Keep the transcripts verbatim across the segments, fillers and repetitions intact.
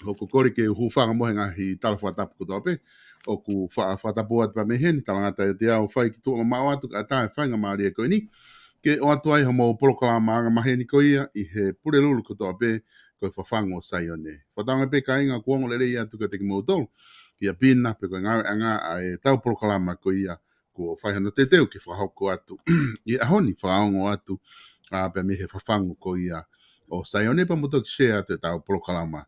Hoku kole ke u hūfanga mo e ngaahi tala fakatapu kotoa pē. ʻOku fa-, fakatapu atu pē mei heni, talangata ʻiate au ʻoku fai ki tuʻa mamaʻo atu kae ʻatā e faingamālie ko eni ke ʻoatu ai hoʻomou polokalama anga maheni ko ia ʻi he Pulelulu kotoa pē, ko e Fafangu ʻo Saione. Fakatauange pē kāinga ʻoku ongo lelei atu kiate kimoutolu, kia Pina, pe ko e ngāueʻanga ʻa ʻetau polokalama ko ia kuo fai hano teuteu ke fakahoko atu ʻi he ʻaho ni, fakaongo atu, ā, pea mei he Fafangu ko ia ʻo Saione, pea mou toki share atu ʻetau polokalama.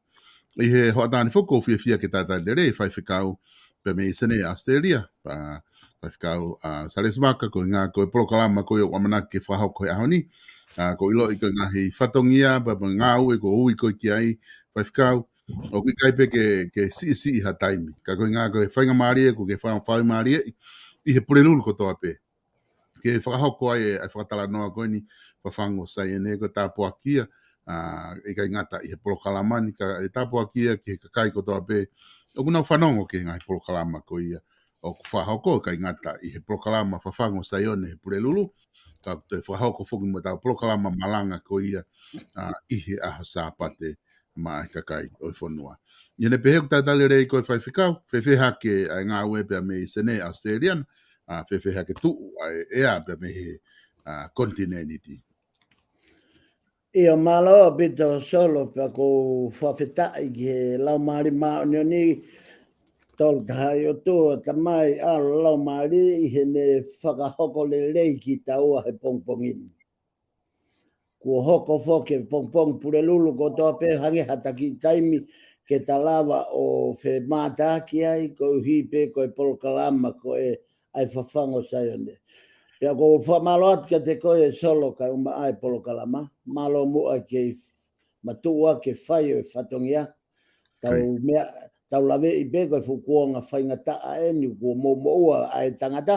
ʻI he hoʻatā ni foki ʻoku ou fiefia ke talitali lelei e faifekau pea mei Senē, Australia, pea Faifekau, ā, Salesi Vaka, ko e ʻuhinga ko e polokalama ko ia ʻoku ʻamanaki ke fakahoko he ʻaho ni. Ā, ʻoku ou ʻiloʻi ko e ngaahi fatongia, pea mo e ngāue kuo ui koe ki ai, faifekau, ʻoku ʻikai pē ke, ke siʻisiʻi ha taimi. Ka ko e ʻuhinga ko e faingamālie kuo ke fa-, faingamālie ʻi, ʻi he Pulelulu kotoa pē ke fakahoko ai e, e fakatalanoa ko eni, Fafangu ʻo Saione, ko e tāpuaki ia, ā, ʻikai ngata ʻi he polokalama ni, ka e tāpuaki ia ki he kakai kotoa pē ʻoku nau fanongo ki he ngaahi polokalama ko ia ʻoku fakahoko, ʻikai ngata ʻi he polokalama Fafangu ʻo Saione he Pulelulu, ka ʻoku toe fakahoko foki mo ʻetau polokalama malanga ko ia, ā, ʻi he ʻaho Sāpate maʻa e kakai ʻo e fonua. ʻI heʻene pehē ʻoku talitali lelei koe faifekau, fēfē hake ʻa e ngāue pea mei Senē, Australia, ā, fēfē hake tuʻu ʻa e ʻea pea mei he, ā, konitinēniti. ʻIo, mālō ʻaupito Solo, pea ʻoku ou fakafetaʻi ki he Laumālie Māʻoniʻoni, Tolu Tahaʻi ʻOtua, Tamai, ʻAlo, Laumālie, ʻi heʻene fakahoko lelei kitaua he pongipongi ni. Kuo hoko foki e pongipongi Pulelulu kotoa pē hangē ha taki taimi ke ta lava ʻo femātaaki ai, koeʻuhi pē ko e polokalama ko e ʻa e Fafangu ʻo Saione. Pea ʻoku ou fakamālō atu kiate koe Solo kae ʻumaʻā e polokalama. Mālō muʻa ke matuʻuaki e fai ʻo e fatongia. Tau meʻa, tau laveʻi pē ko e fuʻu kuonga faingataʻa eni, kuo mou moʻua ʻa e tangata.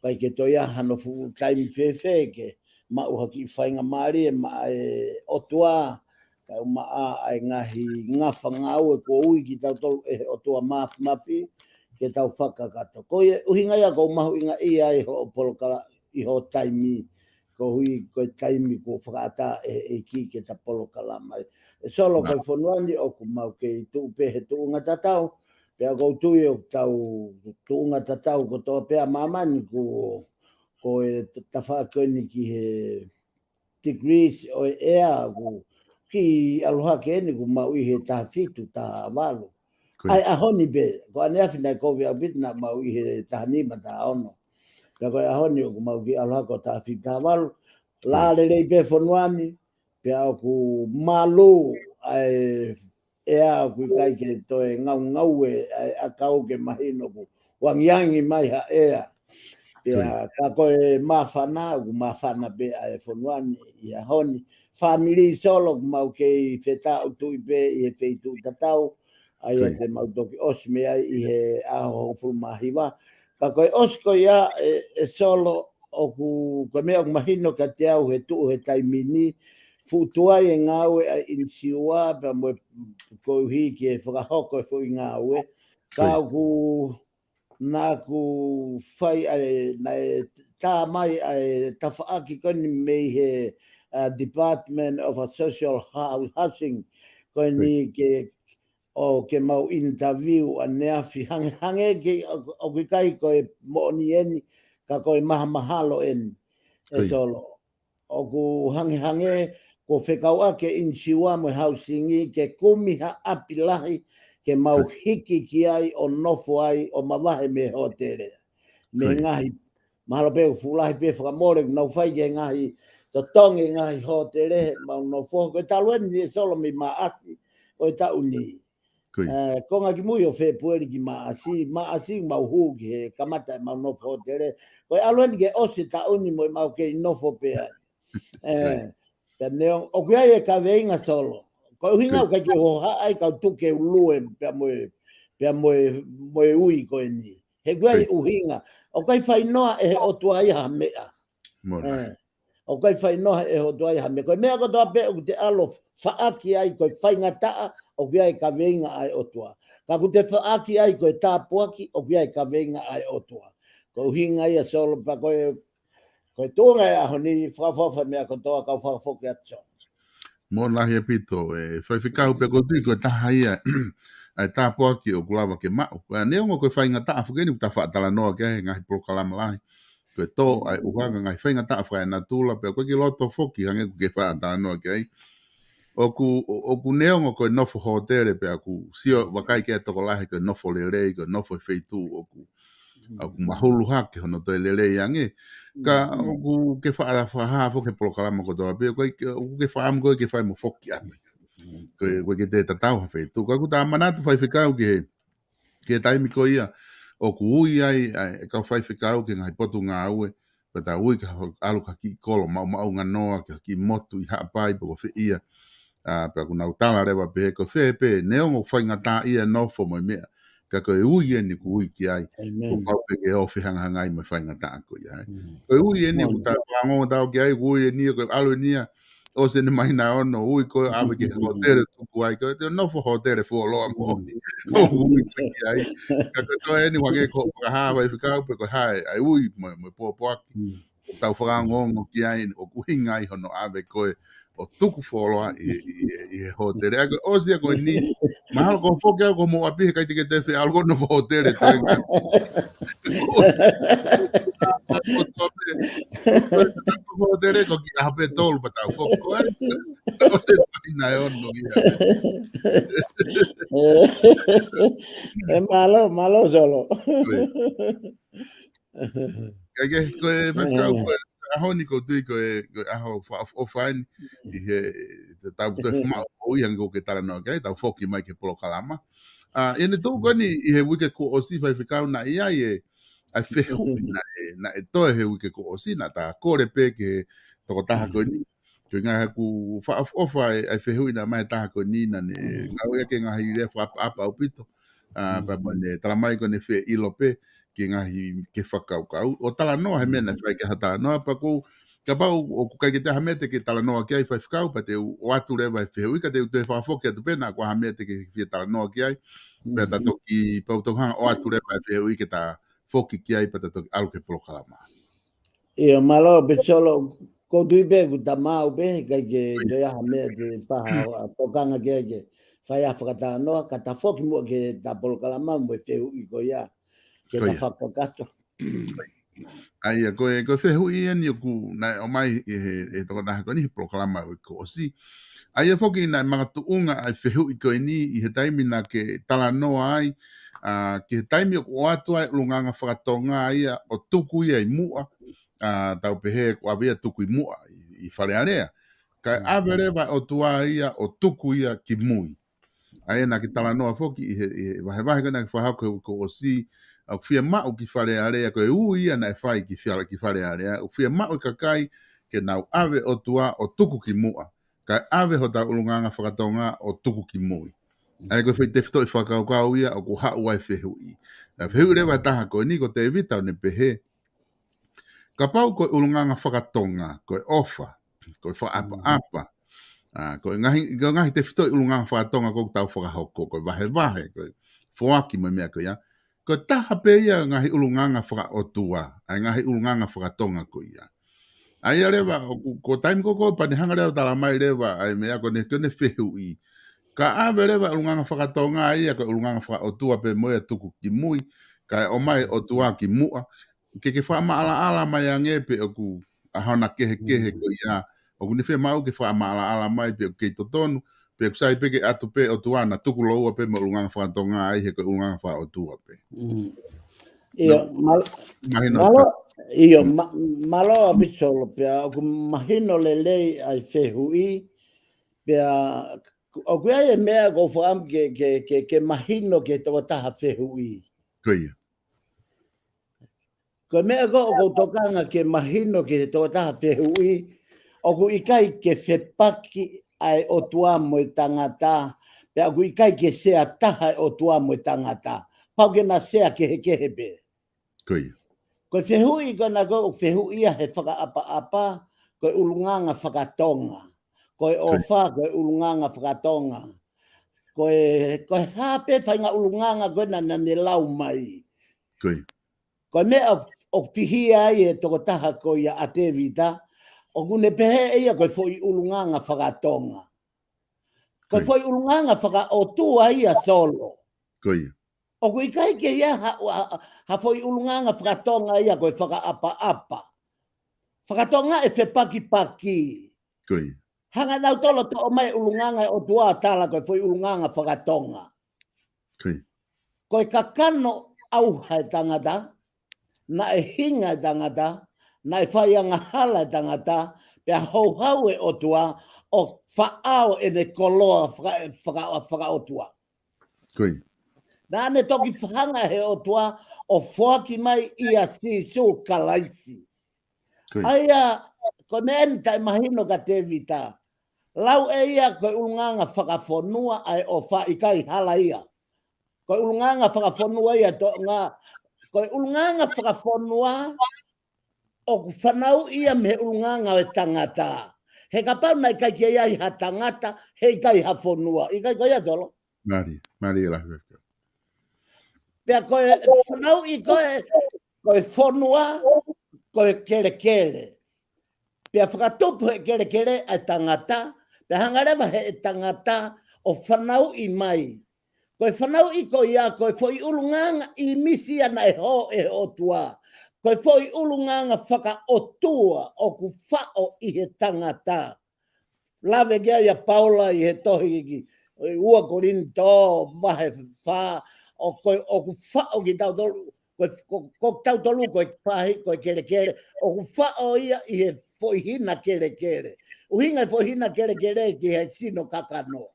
ʻIkai ke toe ʻi ai hano fuʻu taimi fēfē ke maʻu ha kiʻi faingamālie maʻa e ʻOtua, kae ʻumaʻā ʻa e ngaahi ngafa ngāue kuo ui kitautolu ʻe he ʻOtua Māfimafi ke tau fakakakato. Ko e ʻuhinga ia ʻoku ou mahuʻingaʻia ai hoʻo polokalama ʻi hoʻo taimi, koeʻuhi ko e taimi kuo fakaʻatā ʻe he ʻEiki ke ta polokalama ai. ʻE Solo, ko e fonua ni ʻoku mau kei tuʻu pē he tuʻunga tatau, pea ʻoku ou tui ʻoku tau tuʻunga tatau kotoa pē ʻa māmani, ko, ko e tafaʻaki ko eni ki he degrees ʻo e ʻea, ʻoku kiʻi ʻalu hake eni, ʻoku mau ʻi he taha fitu, taha valu. Ko ia. ʻA e ʻaho ni pē, ko ʻaneafi naʻe kovi ʻaupito, naʻa mau ʻi he taha nima, taha ono. Pea ko e ʻaho ni ʻoku mau kiʻi ʻalu hake ʻo taha fitu, taha valu. Ko ia. Lā lelei pē fonua ni, pea ʻoku malu ʻa e ʻea, ʻoku ʻikai ke toe ngaungaue ʻa e ʻakau ke mahino ʻoku ʻangiangi mai ha ʻea. Pea Ko ia. ka ko e māfana, ʻoku māfana pē ʻa e fonua ni ʻi he ʻaho ni. Fāmili Solo, ʻoku mau kei fetāʻutuʻi pē ʻi he feituʻu tatau, ʻa ia Ko ia. te mau toki ʻosi mei ai ʻi he ʻaho hongofulu mā hiva. Ka ko e ʻosi ko ia ʻe, ʻe Solo, ʻoku, ko e meʻa ʻoku mahino kiate au he tuʻu he taimi ni, fuʻu tuai e ngāue ʻa e ʻinisiua, pea mo e koeʻuhi ke fakahoko e foʻi ngāue. Ka Ko ia. ʻoku, naʻa ku fai ʻa e, naʻe tā mai ʻa e tafaʻaki ko eni mei he, uh, Department of Social Hou-, Housing, ko eni Ko ia. ke, ʻo ke mau interview ʻaneafi, hangē, hangē ke, ʻo, ʻoku ʻikai ko e moʻoni eni, ka ko e mahamahalo eni, ʻe Ko ia. Solo. ʻOku hangehangē kuo fekauʻaki e ʻinisiua mo e hausingi ke kumi ha ʻapi lahi ke mau Ko ia. hiki ki ai ʻo nofo ai ʻo mavahe mei he hōtele. Mei Ko ia. ngaahi, mahalo pē ʻoku fuʻu lahi pē fakamole ʻoku nau fai ki he ngaahi totongi ngaahi hōtele, mau nofo. Ko e talu eni ʻe Solo mei Maʻasi ʻo e taʻu ni. Ko ia. Eh, konga kimui ʻo Fēpueli ki Maʻasi, Maʻasi mau hū ki he kamata ʻemau nofo hōtele. Ko e ʻalu eni ke ʻosi e taʻu ni mo ʻemau kei nofo pē ai. Eh, Ko ia. pea neongo, ʻoku ʻi ai e kaveinga Solo. Ko e ʻuhinga Ko ia. ʻoku ʻikai ke u hohaʻa ai kau tuku ke u lue pea mo e, pea mo e, mo e ui ko eni. He ʻoku ʻi ai Ko ia. ʻuhinga. ʻOku ʻikai fainoa ʻe he ʻOtua ia ha meʻa. Mona. Eh. ʻOku ʻikai fainoa ʻe he ʻOtua ia ha meʻa. Ko e meʻa kotoa pē ʻoku te ʻalu ʻo faʻaki ai ko e faingataʻa, ʻoku ʻi ai e kaveinga ʻa e ʻOtua. Ka ʻoku te faʻaki ai ko e tāpuaki, ʻoku ʻi ai e kaveinga ʻa e ʻOtua. Ko e ʻuhinga ia Solo, pea ko e, ko e tuʻunga e ʻaho ni, fakaʻofoʻofa e meʻa kotoa, kau fakafoki atu Solo. Mou lahi ʻaupito, ʻe Faifekau, pea ʻoku ou tui ko e taha ia ʻa e tāpuaki ʻoku lava ke maʻu. Pea neongo ko e faingataʻa foki eni ʻoku ta faʻa talanoa ki ai he ngaahi polokalama lahi. Ko e tō ʻa e ʻuhanga, ngaahi faingataʻa fakaenatula, pea ʻoku ʻikai ke loto foki hangē ʻoku ke faʻa talanoa ki ai. ʻOku, ʻo-, ʻoku neongo ko e nofo hōtele pea ʻoku sio vakai ki ai e tokolahi ko e nofo lelei, ko e nofo he feituʻu ʻoku, ʻoku mahulu hake hono toe lelei ange. Ka Mm, mm. ʻoku ke faʻa, faʻa hā foki he polokalama kotoa pē, ko e ke, ʻoku ke faʻa ʻamu ko ē ke fai mo foki ʻapi. Mm, Ko e, mm. ko e ke te tatau ha feituʻu. Ka ʻoku ta manatu Faifekau ki he, ki he taimi ko ia ʻoku ui ai ʻa e kau faifekau ki he ngaahi potungāue, pea ta ui ke ha-, ʻalu ki ha kiʻi kolo maʻumaʻunganoa, ki ha kiʻi motu ʻi Haʻapai pe ko fē ia. ʻA, pea ʻoku nau tala leva pē he ko fē pē, neongo faingataʻaʻia e nofo mo e meʻa, ka ko e ui eni ʻoku ui ki ai, ʻoku Amen. pau pē ke ō ʻo fehangahangai mo e faingataʻa ko ia. Mm. Ko e ui eni ʻoku Amen. ta fanongo atu ki ai, ui eni ko e ʻalu eni ia, ʻosi eni māhina ʻe ono, ui ko e ʻave ki he hōtele tuku ai, ko e te nofo hōtele fuoloa moʻoni. Mm. ʻOku ui ki ai. Ka ko e toe eni ʻoku ke ko fakahā Faifekau pe ko e hā e, ʻa e ui mo, mo e pōpoaki. Mm. ʻOku tau fakaongoongo ki ai, ʻoku ʻuhinga ai hono ʻave ko ē ʻo tuku fuoloa ʻi, ʻi, ʻi, ʻi he hōtele. ʻA ia ko e ʻosi ia ko eni, mahalo ko e foki au ki homou ʻapi he ʻikai te ke toe fie ʻalu ʻo nofo hōtele toe ngā. Hōtele ko e kiʻi ʻaho pē ʻe tolu pea tau foki ko ē. ʻOsi e māhina ʻe ono ia. ʻE, mālō, mālō Solo. Ko ia. Ka ke, ko e Faifekau, Mm. ko e ʻaho ni ʻoku ou tui ko e, ko e ʻaho fakaʻofoʻofa eni, Mm. ʻi he, te tau toe Mm. fumau ʻo ia ʻoku ke talanoa ki ai, tau foki mai ki he polokalama. ʻA, ʻi heʻene tuʻu ko eni, ʻi he uike kuo ʻosi Faifekau naʻe ʻi ai e, ʻa e fehuʻi Mm. naʻe, naʻe toe he uike kuo ʻosi, naʻa ta kole pē ki he tokotaha ko Mm. eni. Ko e ʻuhinga he ʻoku fakaʻofoʻofa e, ʻa e fehuʻi naʻe ʻomai he taha ko eni naʻa ne Mm. ngāueʻaki e ngaahi lea fakaʻapaʻapa ʻaupito. ʻA, Mm. pea mo ʻene tala mai ko ʻene fie ʻilo pē ki he ngaahi ke fakakaukau. ʻO talanoa he meʻa naʻe Mm. fai ki ai ha talanoa pea ʻoku ou Kapau ʻoku ʻikai ke toe ha meʻa te ke talanoa ki ai, Faifekau, pea te u ʻoatu leva e fehuʻi, ka te u toe fakafoki atu pē naʻa ʻoku ʻi ai ha meʻa te ke fie talanoa ki ai. Pea ta toki, pea u toki hanga ʻo ʻoatu leva e fehuʻi ke ta foki ki ai, pea ta toki ʻalu ki he polokalama. ʻIo, mālō, Pisolo, ʻoku ou tui pē ʻoku ta maʻu pē, ʻikai ke toe ʻi ai ha meʻa te ta tokanga ki ai ke fai ha fakatalanoa, ka ta foki muʻa ki heʻeta polokalama mo e fehuʻi ko ia, ke ta fakakakato. ʻA ia, ko e, ko e fehuʻi eni ʻoku naʻe ʻomai ʻe he, he tokotaha ko eni he polokalama ʻo e kuo ʻosi. ʻA ia foki naʻe makatuʻunga ʻa e fehuʻi ko eni ʻi he taimi naʻa ke talanoa ai, ʻa, ki he taimi ʻoku ʻoatu ai ʻulungaanga fakatonga ia ʻo tuku ia ʻi muʻa, ʻa, tau pehē ʻoku ʻave ia tuku ʻi muʻa ʻi, ʻi Fale Alea. Kae ʻave leva ʻOtua ia ʻo tuku ia ki mui. ʻA ia naʻa ke talanoa foki ʻi he, ʻi he vahevahe ko ē naʻa ke fakahoko he kuo ʻosi, ʻoku fiemaʻu ki Fale Alea, ko e ui ia naʻe fai ki Fale, ki Fale Alea, ʻoku fiemaʻu e kakai ke nau ʻave ʻOtua ʻo tuku ki muʻa, kae ʻave hotau ʻulungaanga fakatonga ʻo tuku ki mui. ʻA ia ko e foʻi tefitoʻi fakakaukau ia ʻoku haʻu ai e fehuʻi. Naʻe fehuʻi leva e taha ko eni ko Tēvita ʻo ne pehē, kapau ko e ʻulungaanga fakatonga, ko e ʻofa, ko e fakaʻapaʻapa, ʻa, ko e ngaahi, ko e ngaahi tefitoʻi ʻulungaanga fakatonga ʻoku tau fakahoko, ko e vahevahe, ko e foaki mo e meʻa ko ia. Ko e taha pē ia ngaahi ʻulungaanga fakaʻotua, ʻa e ngaahi ʻulungaanga fakatonga ko ia. ʻA ia leva, ʻoku, ko e taimi ko ē pea ne hanga leva ʻo talamai leva ʻa e meʻa ko eni, ko ʻene fehuʻi. Ka ʻave leva ʻulungaanga fakatonga ia, ko e ʻulungaanga fakaʻotua pē mo ia tuku ki mui, kae ʻomai ʻOtua ki muʻa, ke ke fakamaʻalaʻala mai ange pe ʻoku ʻa hona kehekehe ko ia, ʻoku ne fiemaʻu ke fakamaʻalaʻala mai pe ʻoku kei totonu, pe ʻoku sai pē ke ʻatu pē ʻOtua na tuku loua pē mo e ʻulungaanga fakatonga ai he ko e ʻulungaanga fakaʻotua pē. ʻIo, mālō, ʻio, mālō ʻa Pisolo pea ʻoku mahino lelei ʻa e fehuʻi, pea ʻoku ʻi ai e meʻa ʻoku ou fakaʻamu ke, ke, ke, ke mahino ki he tokotaha fehuʻi. Ko ia. Ko e meʻa ko ē ʻoku ou tokanga ke mahino ki he tokotaha fehuʻi, ʻoku ʻikai ke fepaki ʻa e ʻOtua mo e tangata, pea ʻoku ʻikai ke sea taha e ʻOtua mo e tangata. Pau ke na sea kehekehe pē. Ko ia. Ko e fehuʻi ko ena ko ē ʻoku fehuʻia he fakaʻapaʻapa, ko e ʻulungaanga fakatonga. Ko e ʻofa, ko e ʻulungaanga fakatonga. Ko e, ko e hā pē faʻahinga ʻulungaanga ko ena naʻa ne lau mai. Ko ia. Ko e meʻa ʻoku fihia ai e tokotaha ko ia ʻa Tēvita, ʻoku ne pehē ʻe ia ko e foʻi ʻulungaanga fakatonga. Ko e foʻi ʻulungaanga fakaʻotua ia Solo. Ko ia. ʻOku ʻikai ke ʻi ai ha, ha, ha foʻi ʻulungaanga fakatonga ia ko e fakaʻapaʻapa. Fakatonga ʻe fepakipaki. Ko ia. Hanga nautolu ʻo toʻo mai ʻulungaanga ʻo e ʻOtua ʻo tala ko e foʻi ʻulungaanga fakatonga. Ko ia. Ko e kakano ʻauha e tangata, naʻe hinga e tangata, naʻe fai angahala e tangata, pea houhau e ʻOtua ʻo faʻao ʻene koloa faka-, faka-, fakaʻotua. Ko ia. Naʻa ne toki hanga he ʻOtua ʻo foaki mai ʻia Sīsū Kalaisi. Ko ia. ʻA ia, ko e meʻa eni taʻemahino kia Tēvita. Lau ʻe ia ko e ʻulungaanga fakafonua ʻa e ʻofa, ʻikai hala ia. Ko e ʻulungaanga fakafonua ia Tonga, ko e ʻulungaanga fakafonua ʻoku fanauʻi ia mei he ʻulungaanga ʻo e tangata. He kapau naʻe ʻikai ke ʻi ai ha tangata, heʻikai ha fonua. ʻIkai ko ia Solo? Mālie, mālie lahi. Pea ko e fanauʻi ko ē, ko e fonua, ko e kelekele. Pea fakatupu he kelekele ʻa e tangata, pea hanga leva he tangata ʻo fanauʻi mai. Ko e fanauʻi ko ia, ko e foʻi ʻulungaanga ʻīmisi ia naʻe hō ʻe he ʻOtua. Ko e foʻi ʻulungaanga fakaʻotua ʻoku faʻo ʻi he tangata. Lave ki ai ʻa Paula ʻi he tohi ki, ʻi he ua Kolinitō vahe fā, ʻo ko, ʻoku faʻo kitautolu, ko, ko, ko tautolu ko e faʻahi, ko e kelekele, ʻoku faʻo ia ʻi he foʻi hina kelekele. ʻUhinga e foʻi hina kelekele ki he sino kakano.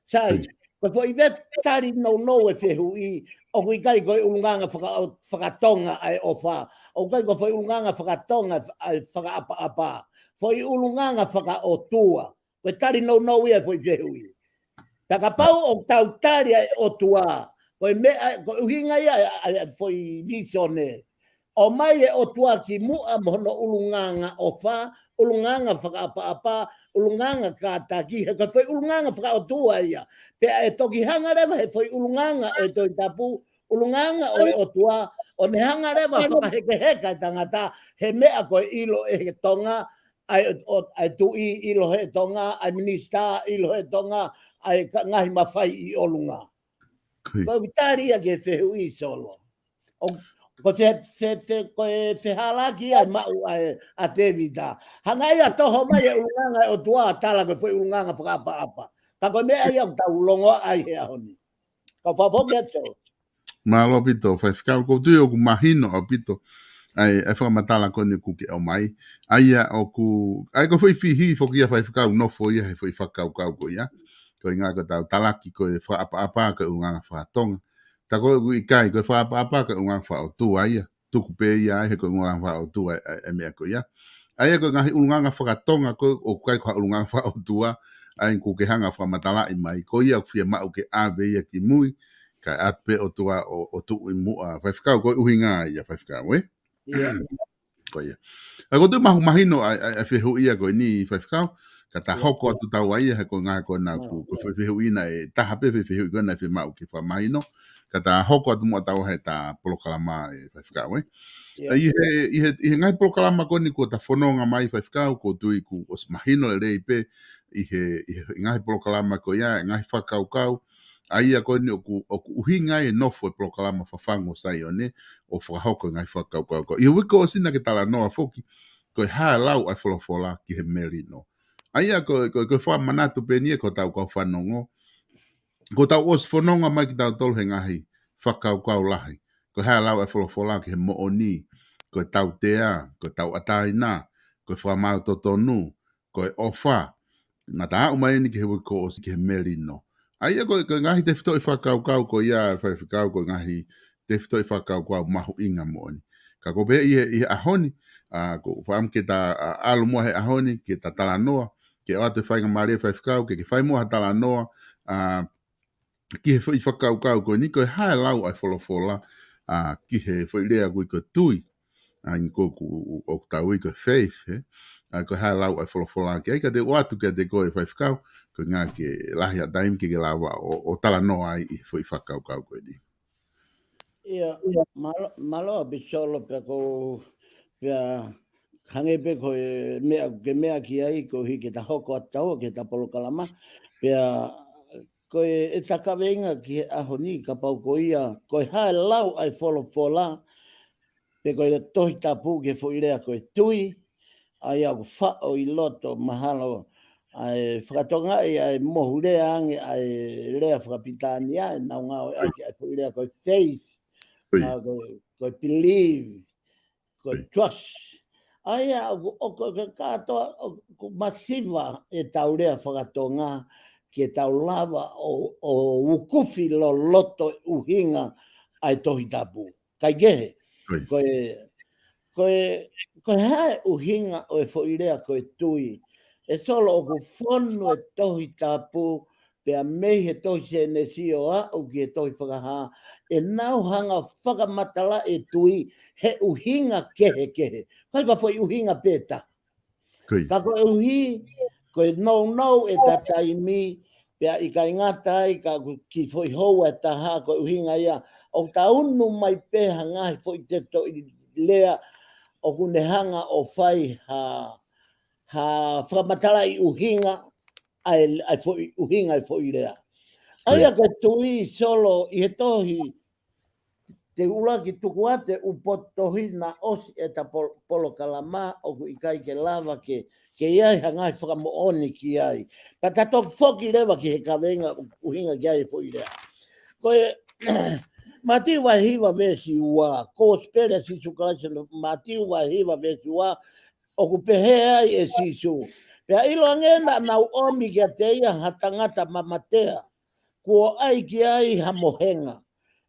Sai, ko e foʻi veʻe tali nounou e fehuʻi, ʻoku ʻikai ko e ʻulungaanga faka-, fakatonga ʻa e ʻofa. ʻOku ʻikai ko e foʻi ʻulungaanga fakatonga ʻa e fakaʻapaʻapa. Foʻi ʻulungaanga fakaʻotua. Ko e tali nounou ia e foʻi fehuʻi. Pea kapau ʻoku tau tali ʻa e ʻOtua, ko e meʻa, ko e ʻuhinga ia ʻa e, ʻa e foʻi visone. ʻOmai e ʻOtua ki muʻa mo hono ʻulungaanga ʻofa, ʻulungaanga fakaʻapaʻapa, ʻulungaanga kātaki, he ko e foʻi ʻulungaanga fakaʻotua ia. Pea ʻe toki hanga leva he foʻi ʻulungaanga ʻo e Tohi Tapu, ʻulungaanga ʻo e ʻOtua, ʻo ne hanga leva fakahekeheka e tangata, he meʻa ko e ʻilo ʻe he Tonga, ʻa e, ʻo, ʻa e tuʻi ʻilo he Tonga, ʻa e minisitā ʻilo he Tonga, ʻa e ka-, ngaahi mafai ʻi ʻolunga. Ko ia. Ko e tali ia ki he fehuʻi Solo. ʻO, ko e fe-, fe-, fe-, ko e fehālaaki ia ʻe maʻu ʻa e, ʻa Tēvita. Hanga ia ʻo toho mai e ʻulungaanga ʻo e ʻOtua, tala ko e foʻi ʻulungaanga fakaʻapaʻapa. Ka ko e meʻa ia ʻoku tau longoaʻa ai he ʻaho ni. Ka fakafoki atu Solo. Mālō ʻaupito, Faifekau, ʻoku ou tui ʻoku mahino ʻaupito ʻa e, ʻa e fakamatala ko eni ʻoku ke ʻomai. ʻA ia ʻoku, ʻa ia ko e foʻi fihi foki ia Faifekau, nofo ia he foʻi fakakaukau ko ia. Ko e ʻuhinga ko ʻetau talaki ko e fakaʻapaʻapa ko e ʻulungaanga fakatonga. Tā ko ē ʻoku ʻikai, ko e fakaʻapaʻapa ko e ʻulungaanga fakaʻotua ia. Tuku pē ia ai he ko e ʻulungaanga fakaʻotua e, e, e meʻa ko ia. ʻA ia ko e ngaahi ʻulungaanga fakatonga ko ē ʻoku ʻikai ko ha ʻulungaanga fakaʻotua, ʻa ia ʻoku ke hanga ʻo fakamatalaʻi mai, ko ia ʻoku fiemaʻu ke ʻave ia ki mui, kae ʻatu pē ʻOtua ʻo, ʻo tuʻu ʻi muʻa. Faifekau, ko e ʻuhinga ia Faifekau, ē? Ia. Ko ia. ʻA ia ʻoku ou tui ʻoku mahino ʻa e, ʻa e, ʻa e fehuʻi ia ko eni Faifekau, ka ta Ia. hoko atu taua ia he ko e ʻuhinga ko ena ʻoku, Ia. ko e fe-, fehuʻi naʻe taha pē fe-, fehuʻi ko ena ʻe fiemaʻu ke fakamahino, ka ta hoko atu muʻa taua he ta polokalama ē Faifekau, ē. Ia. ʻI he, ʻi he, ʻi he ngaahi polokalama ko eni kuo ta fononga mai Faifekau, ʻoku ou tui kuo ʻosi mahino lelei pē ʻi he, ʻi he ngaahi polokalama ko ia, ngaahi fakakaukau, ʻa ia ko eni ʻoku, ʻoku ʻuhinga ai e nofo e polokalama Fafangu ʻo Saione, ʻo fakahoko e ngaahi fakakaukau. Ko ia ʻi he uike kuo ʻosi naʻa ke talanoa foki, ko e hā e lau ʻa e folofola ki he melino. ʻA ia ko, ko, ko e fakamanatu pē eni ia ki hotau kau fanongo. Kuo tau ʻosi fononga mai kitautolu he ngaahi fakakaukau lahi. Ko e hā e lau ʻa e folofola ki he moʻoni, ko e tautea, ko e tauʻatāina, ko e fakamaau totonu, ko e ʻofa. Naʻa ta aʻu mai eni ki he uike kuo ʻosi ki he melino. ʻA ia ko e, ko e ngaahi tefitoʻi fakakaukau ko ia Faifekau, ko e ngaahi tefitoʻi fakakaukau mahuʻinga moʻoni. Ka ko e pehē ʻi he, ʻi he ʻaho ni, ʻa, ʻoku ou fakaʻamu ke ta, ʻa, ʻalu muʻa he ʻaho ni, ke ta talanoa, ke ʻoatu e faingamālie Faifekau, ke, ke fai muʻa ha talanoa, ʻa, ki he foʻi fakakaukau ko eni, ko e hā e lau ʻa e folofola, ʻa, ki he foʻi lea ko ē ko e tui. ʻA ia ko ē ʻoku, ʻoku tau ui ko e faith, ē? ʻA, ko e hā e lau ʻa e folofola ki ai, ka te u ʻoatu kiate koe Faifekau, ko e ʻuhinga ke lahi ha taimi ke ke lava ʻo, ʻo talanoa ai ʻi he foʻi fakakaukau ko eni. Ia, mālō, mālō ʻaupito Solo pea ko, pea hangē pē ko e meʻa, ke meʻa ki ai koeʻuhi ke ta hoko atu taua ki he ta polokalama, pea ko e, ʻeta kaveinga ki he ʻaho ni kapau ko ia, ko e hā e lau ʻa e folofola, pe ko e Tohi Tapu ki he foʻi lea ko e tui, ʻa ia ʻoku faʻo ʻi loto mahalo, ʻa e fakatongaʻi ʻa e mohu lea ange ʻa e lea fakapilitānia, ʻenau ngāueʻaki ʻa e foʻi lea ko e faith, ʻOi. ʻa, ko, ko e believe, ko e ʻOi. trust. ʻA ia ʻoku, ʻoku, ʻoku kātoa, ʻoku masiva ʻetau lea fakatonga, ke tau lava ʻo, ʻo ukufi loloto ʻuhinga ʻa e Tohi Tapu. Kaikehe, ʻOi. ko e, ko e, ko e hā e ʻuhinga ʻo e foʻi lea ko e tui. ʻE Solo ʻoku fonu e Tohi Tapu, pea mei he tohi Sēnesi ʻo aʻu ki he tohi Fakahā, ʻenau hanga fakamatala e tui he ʻuhinga kehekehe. ʻIkai ko e foʻi ʻuhinga pē taha. Ko ia. Ka koeʻuhi, ko e nounou ʻeta taimi, pea ʻikai ngata ai, ka ʻoku kiʻi foʻi houa ʻe taha, ko e ʻuhinga ia, ʻoku ta unu mai pē ha ngaahi foʻi tefitoʻi lea, ʻoku ne hanga ʻo fai ha, ha fakamatalaʻi ʻuhinga, ʻa e, ʻa e foʻi, ʻuhinga ʻa e foʻi lea. ʻA ia Ko ia. ko e tui Solo ʻi he tohi, te u ʻuluaki tuku atu e ʻū potu tohi naʻe ʻosi ʻeta pol-, polokalama ʻoku ʻikai ke lava ke, ke ʻi ai ha ngaahi fakamoʻoni ki ai. Pea ta toki foki leva ki he kaveinga ʻuhinga ki ai e foʻi lea. Ko e Mātiu vahe hiva veesi ua, Kosipeli ʻa Sīsū Kalaisi, Mātiu vahe hiva veesi ua, ʻoku pehē ai ʻe Sīsū. Pea ʻiloange naʻa nau ʻomi kiate ia ha tangata mamatea, kuo ʻai ki ai ha mohenga.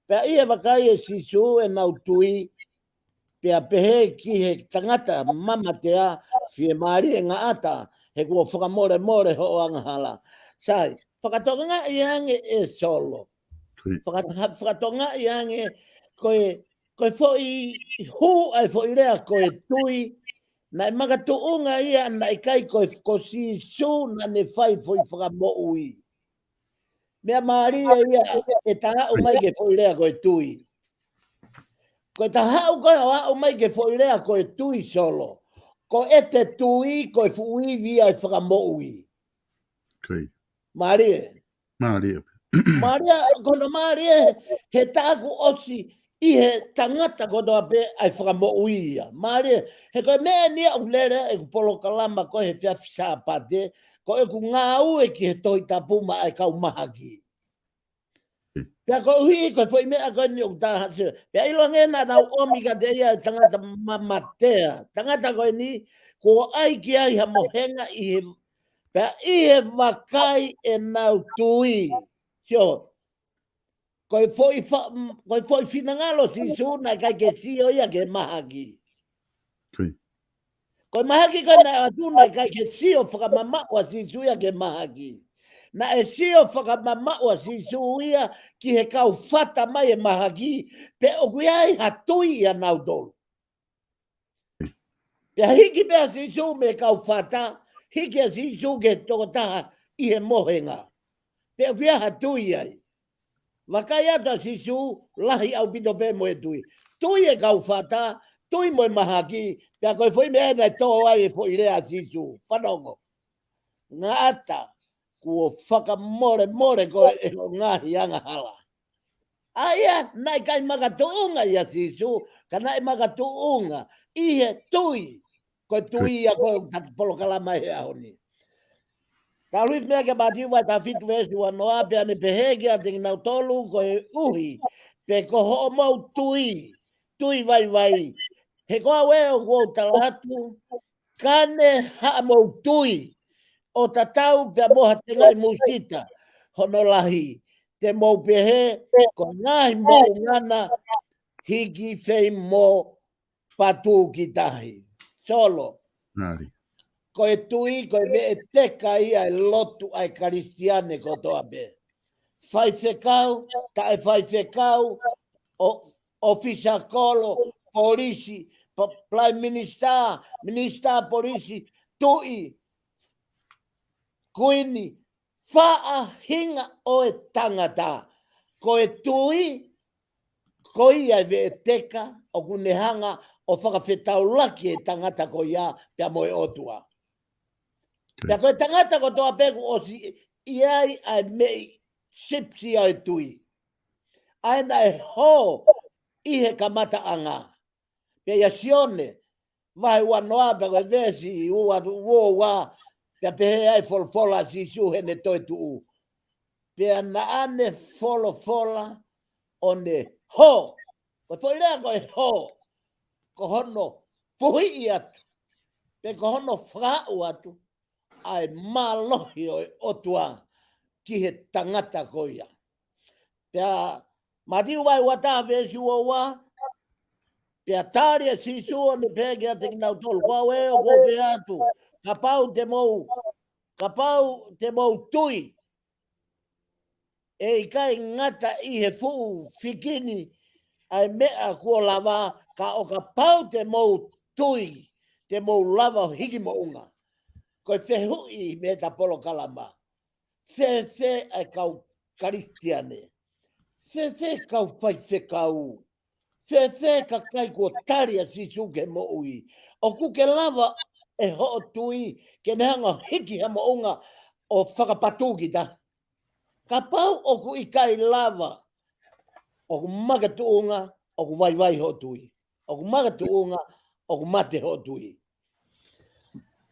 Pea ʻi he vakai ʻe Sīsū ʻenau tui, pea pehē ki he tangata mamatea, fiemālie ngaʻata, he kuo fakamolemole hoʻo angahala. Sai, fakatongaʻi ange ʻe Solo. Ko ia. Faka-, fakatongaʻi ange ko e Ko e foʻi hū ʻa e foʻi lea ko e tui, naʻe makatuʻunga ia naʻe ʻikai ko e ko Sīsū naʻa ne fai foʻi fakamoʻui. Meʻa mālie ia ʻe taʻu mai ki he foʻi lea ko e tui. Ko e taʻu ko ē ʻo aʻu mai ki he foʻi lea ko e tui Solo. Ko ʻete tui, ko e fuʻu ivi ia ʻo e fakamoʻui. Okay. Mālie. Mālie. Mālie, ko hono mālie, he taʻu kuo ʻosi ʻi he tangata kotoa pē ʻa e fakamoʻui ia. Mālie, he ko e meʻa eni ʻoku lele ʻeku polokalama ko ē he efiafi Sāpate, ko ʻeku ngāue ki he Tohi Tapu maʻa e kau mahaki. Pea koeʻuhi ko e foʻi meʻa ko eni ʻoku taha se. Pea ʻiloange naʻa nau ʻomi kiate ia e tangata mamatea. Tangata ko eni, kuo ʻai ki ai ha mohenga ʻi he, pea ʻi he vakai ʻenau tui. Sio, ko e foʻi fa-, ko e foʻi finangalo Sīsū naʻe ʻikai ke sio ia ki he mahaki. Okay. Ko e mahaki ko ē naʻe ʻatu naʻe ʻikai ke sio fakamamaʻu ʻa Sīsū ia ki he mahaki. Naʻe sio fakamamaʻu ʻa Sīsū ia ki he kau fata mai e mahaki, pe ʻoku ʻi ai ha tui ʻia nautolu. Pea hiki pē ʻa Sīsū mei he kau fata, hiki ʻa Sīsū ki he tokotaha ʻi he mohenga. Pe ʻoku ʻi ai ha tui ai. Vakai atu ʻa Sīsū, lahi ʻaupito pē mo e tui. Tui e kau fata, tui mo e mahaki, pea ko e foʻi meʻa naʻe tō ai e foʻi lea ʻa Sīsū. Fanongo. Ngata, kuo fakamolemole koe ʻe hoʻo ngaahi angahala. ʻA ia, naʻe ʻikai makatuʻunga ʻia Sīsū, ka naʻe makatuʻunga ʻi he tui. Ko e tui ia ko e tatu polokalama he ʻaho ni. Tau ʻuluaki meʻa kia Mātiu vahe taha fitu veesi uanoa, pea ne pehē kiate kinautolu, koeʻuhi pē ko hoʻomou tui, tui vaivai. He ko au ē ʻoku ou tala atu, ka ne haʻamou tui ʻo tatau pē mo ha tengaʻi musita hono lahi, te mou pehē ko e ngaahi moʻunga na, hiki fei mo patū ki tahi. Solo. Mālie. Ko e tui, ko e veʻeteka ia e lotu ʻa e Kalisitiane kotoa pē. Faifekau, taʻefaifekau, ʻo, ʻofisa kolo, polisi, pa-, Prime Minister, Minister polisi, tuʻi, kuini, faʻahinga ʻo e tangata. Ko e tui, ko ia e veʻeteka, ʻoku ne hanga ʻo fakafetaulaki e tangata ko ia pea mo e ʻOtua. Pea ko e tangata kotoa pē kuo ʻosi ʻi ai ʻa e meʻi sipsi ʻa e tui. ʻA ē naʻe hō ʻi he kamataʻanga. Pea ʻia Sione, vahe uanoa pea ko e veesi ua, ua, ua, pea pehē ai folofola ʻa Sīsū heʻene toetuʻu. Pea naʻa ne folofola ʻo ne hō. Ko e foʻi lea ko e hō. Ko hono puhiʻi atu. Pe ko hono fakaaʻu atu ʻa e mālohi ʻo e ʻOtua ki he tangata ko ia. Pea Mātiu vahe uataha veesi uaua, pea tali ʻe Sīsū ʻo ne pehē kiate kinautolu, ko au ē ʻoku ou pehē atu, kapau te mou, kapau te mou tui, ʻe ʻikai ngata ʻi he fuʻu fiki ni ʻa e meʻa kuo lava, ka ʻo kapau te mou tui, te mou lava ʻo hiki moʻunga. Ko e fehuʻi mei he ta polokalama. Fēfē ʻa e kau Kalisitiane? Fēfē kau faifekau? Fēfē kakai kuo tali ʻa Sīsū ke moʻui? ʻOku ke lava ʻe hoʻo tui ke ne hanga ʻo hiki ha moʻunga ʻo fakapatū ki tahi? Kapau ʻoku ʻikai lava, ʻoku makatuʻunga ʻoku vaivai hoʻo tui. ʻOku makatuʻunga ʻoku mate hoʻo tui.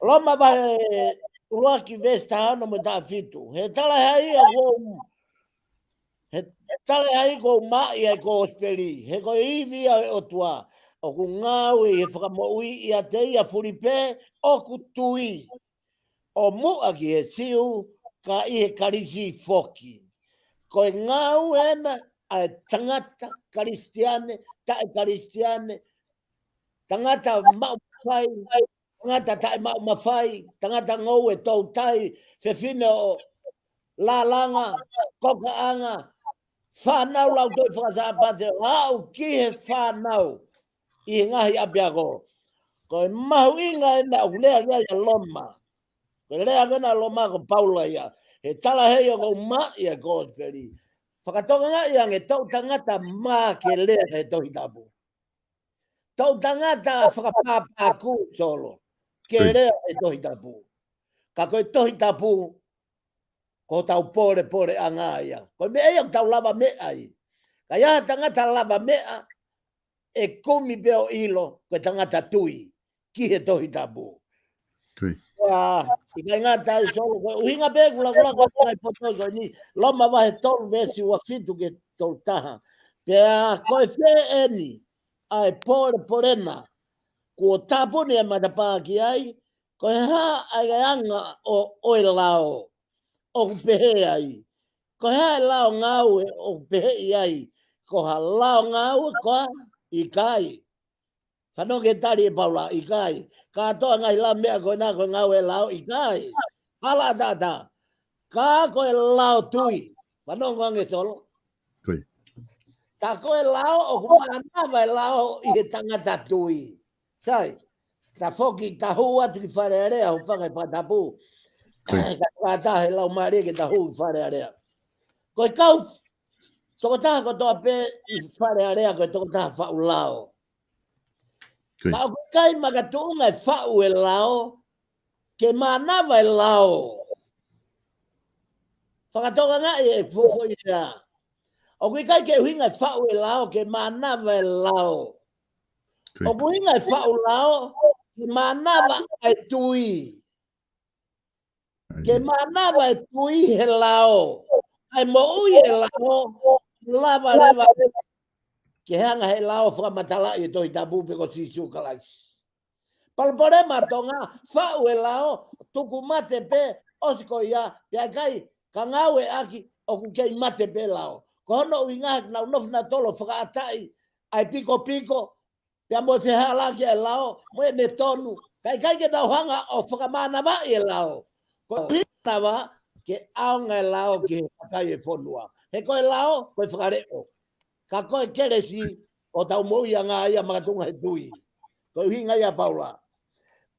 Loma vahe ʻuluaki veesi taha ono mo e taha fitu. He talaʻehai ʻoku ou, he talaʻehai ʻoku ou maʻu ʻa e kosipeli, he ko e ivi ʻa e ʻOtua ʻoku ngāue ʻi he fakamoʻui ʻiate ia fuli pē ʻoku tui, ʻo muʻa ki he Siu, ka ʻi he Kalisi foki. Ko e ngāue ena ʻa e tangata Kalisitiane, taʻe Kalisitiane, tangata maʻu mafai, tangata taʻe maʻu mafai, tangata ngoue toutai, fefine ʻo lālanga, kokaʻanga, fānau lautohi fakasāpate ʻo aʻu ki he fānau ʻi he ngaahi ʻapiako. Ko e mahuʻinga ena ʻoku lea ki ai ʻa Loma. Ko e lea ki ai ʻa Loma ko Paula ia. He tala hei ʻoku ou maʻu ʻa e kosipeli. Fakatokangaʻi ange, toʻu tangata mā ke lea he Tohi Tapu. Toʻu tangata fakapāpākū, Solo, ke lea he Tohi Tapu. Ka ko e Tohi Tapu, ko hotau pōlepole ʻanga ia. Ko e meʻa ia ʻoku tau lavameʻa ai. Ka ʻi ai ha tangata lavameʻa, ʻe kumi pē ʻo ʻilo, ko e tangata tui ki he Tohi Tapu. Tui. ʻA, ʻikai ngata ai, Solo, ko e ʻuhinga pē kulakula ko e kai poto ko eni, Loma vahe tolu veesi ua fitu ki he tolu taha. Pea ko e fē eni ʻa e pōlepole na kuo tāpuni ʻa e matapā ki ai, ko e hā ʻa e anga ʻo, ʻo e lao ʻoku pehē ai? Ko e hā ʻa e lao ngāue ʻoku pehē ai? Ko ha lao ngāue koā? ʻIkai. Fanongo ki he tali ʻe Paula, ʻikai. Kātoa ngaahi lao meʻa ko ena ko e ngāue ʻa e lao? ʻIkai. Hala ʻataʻatā. Ka ko e lao tui. Fanongo ange, Solo. Tui. Tā ko e lao ʻoku mānava e lao ʻi he tangata tui. Sai, tā foki tā hū atu ki Fale Alea, hūfanga he fakatapu. Tui. Ka tā he lau mālie ke tā hū ki Fale Alea. Ko e kau tokotaha kotoa pē ʻi Fale Alea ko e tokotaha faʻu lao. Tui. Ka ʻoku ʻikai makatuʻunga e faʻu e lao ke mānava e lao. Fakatokangaʻi e foʻi lea. ʻOku ʻikai ke ʻuhinga e faʻu e lao ke mānava e lao. Tui. ʻOku ʻuhinga e faʻu lao ke mānava e tui. Ke mānava e tui he lao. ʻA e moʻui e lao, lava leva ke hanga he lao fakamatalaʻi e Tohi Tapu pe ko Sīsū Kalaisi. Palopalema Tonga, faʻu e lao, tuku mate pē, ʻosi ko ia, pea ʻikai ka ngāueʻaki, ʻoku kei mate pē lao. Ko hono ʻuhinga he nau nofo nautolu ʻo fakaʻataʻi ʻa e pikopiko, pea mo e fehālaaki ʻa e lao, mo ʻene tonu. Ka ʻikai ke nau hanga ʻo fakamānavaʻi e lao. Ko e mānava ke ʻaonga e lao ki he kakai e fonua. He ko e lao, ko e fakaleʻo. Ka ko e kelesi, ʻoku tau moʻui ʻanga ia makatuʻunga he tui. Ko e ʻuhinga ia ʻa Paula.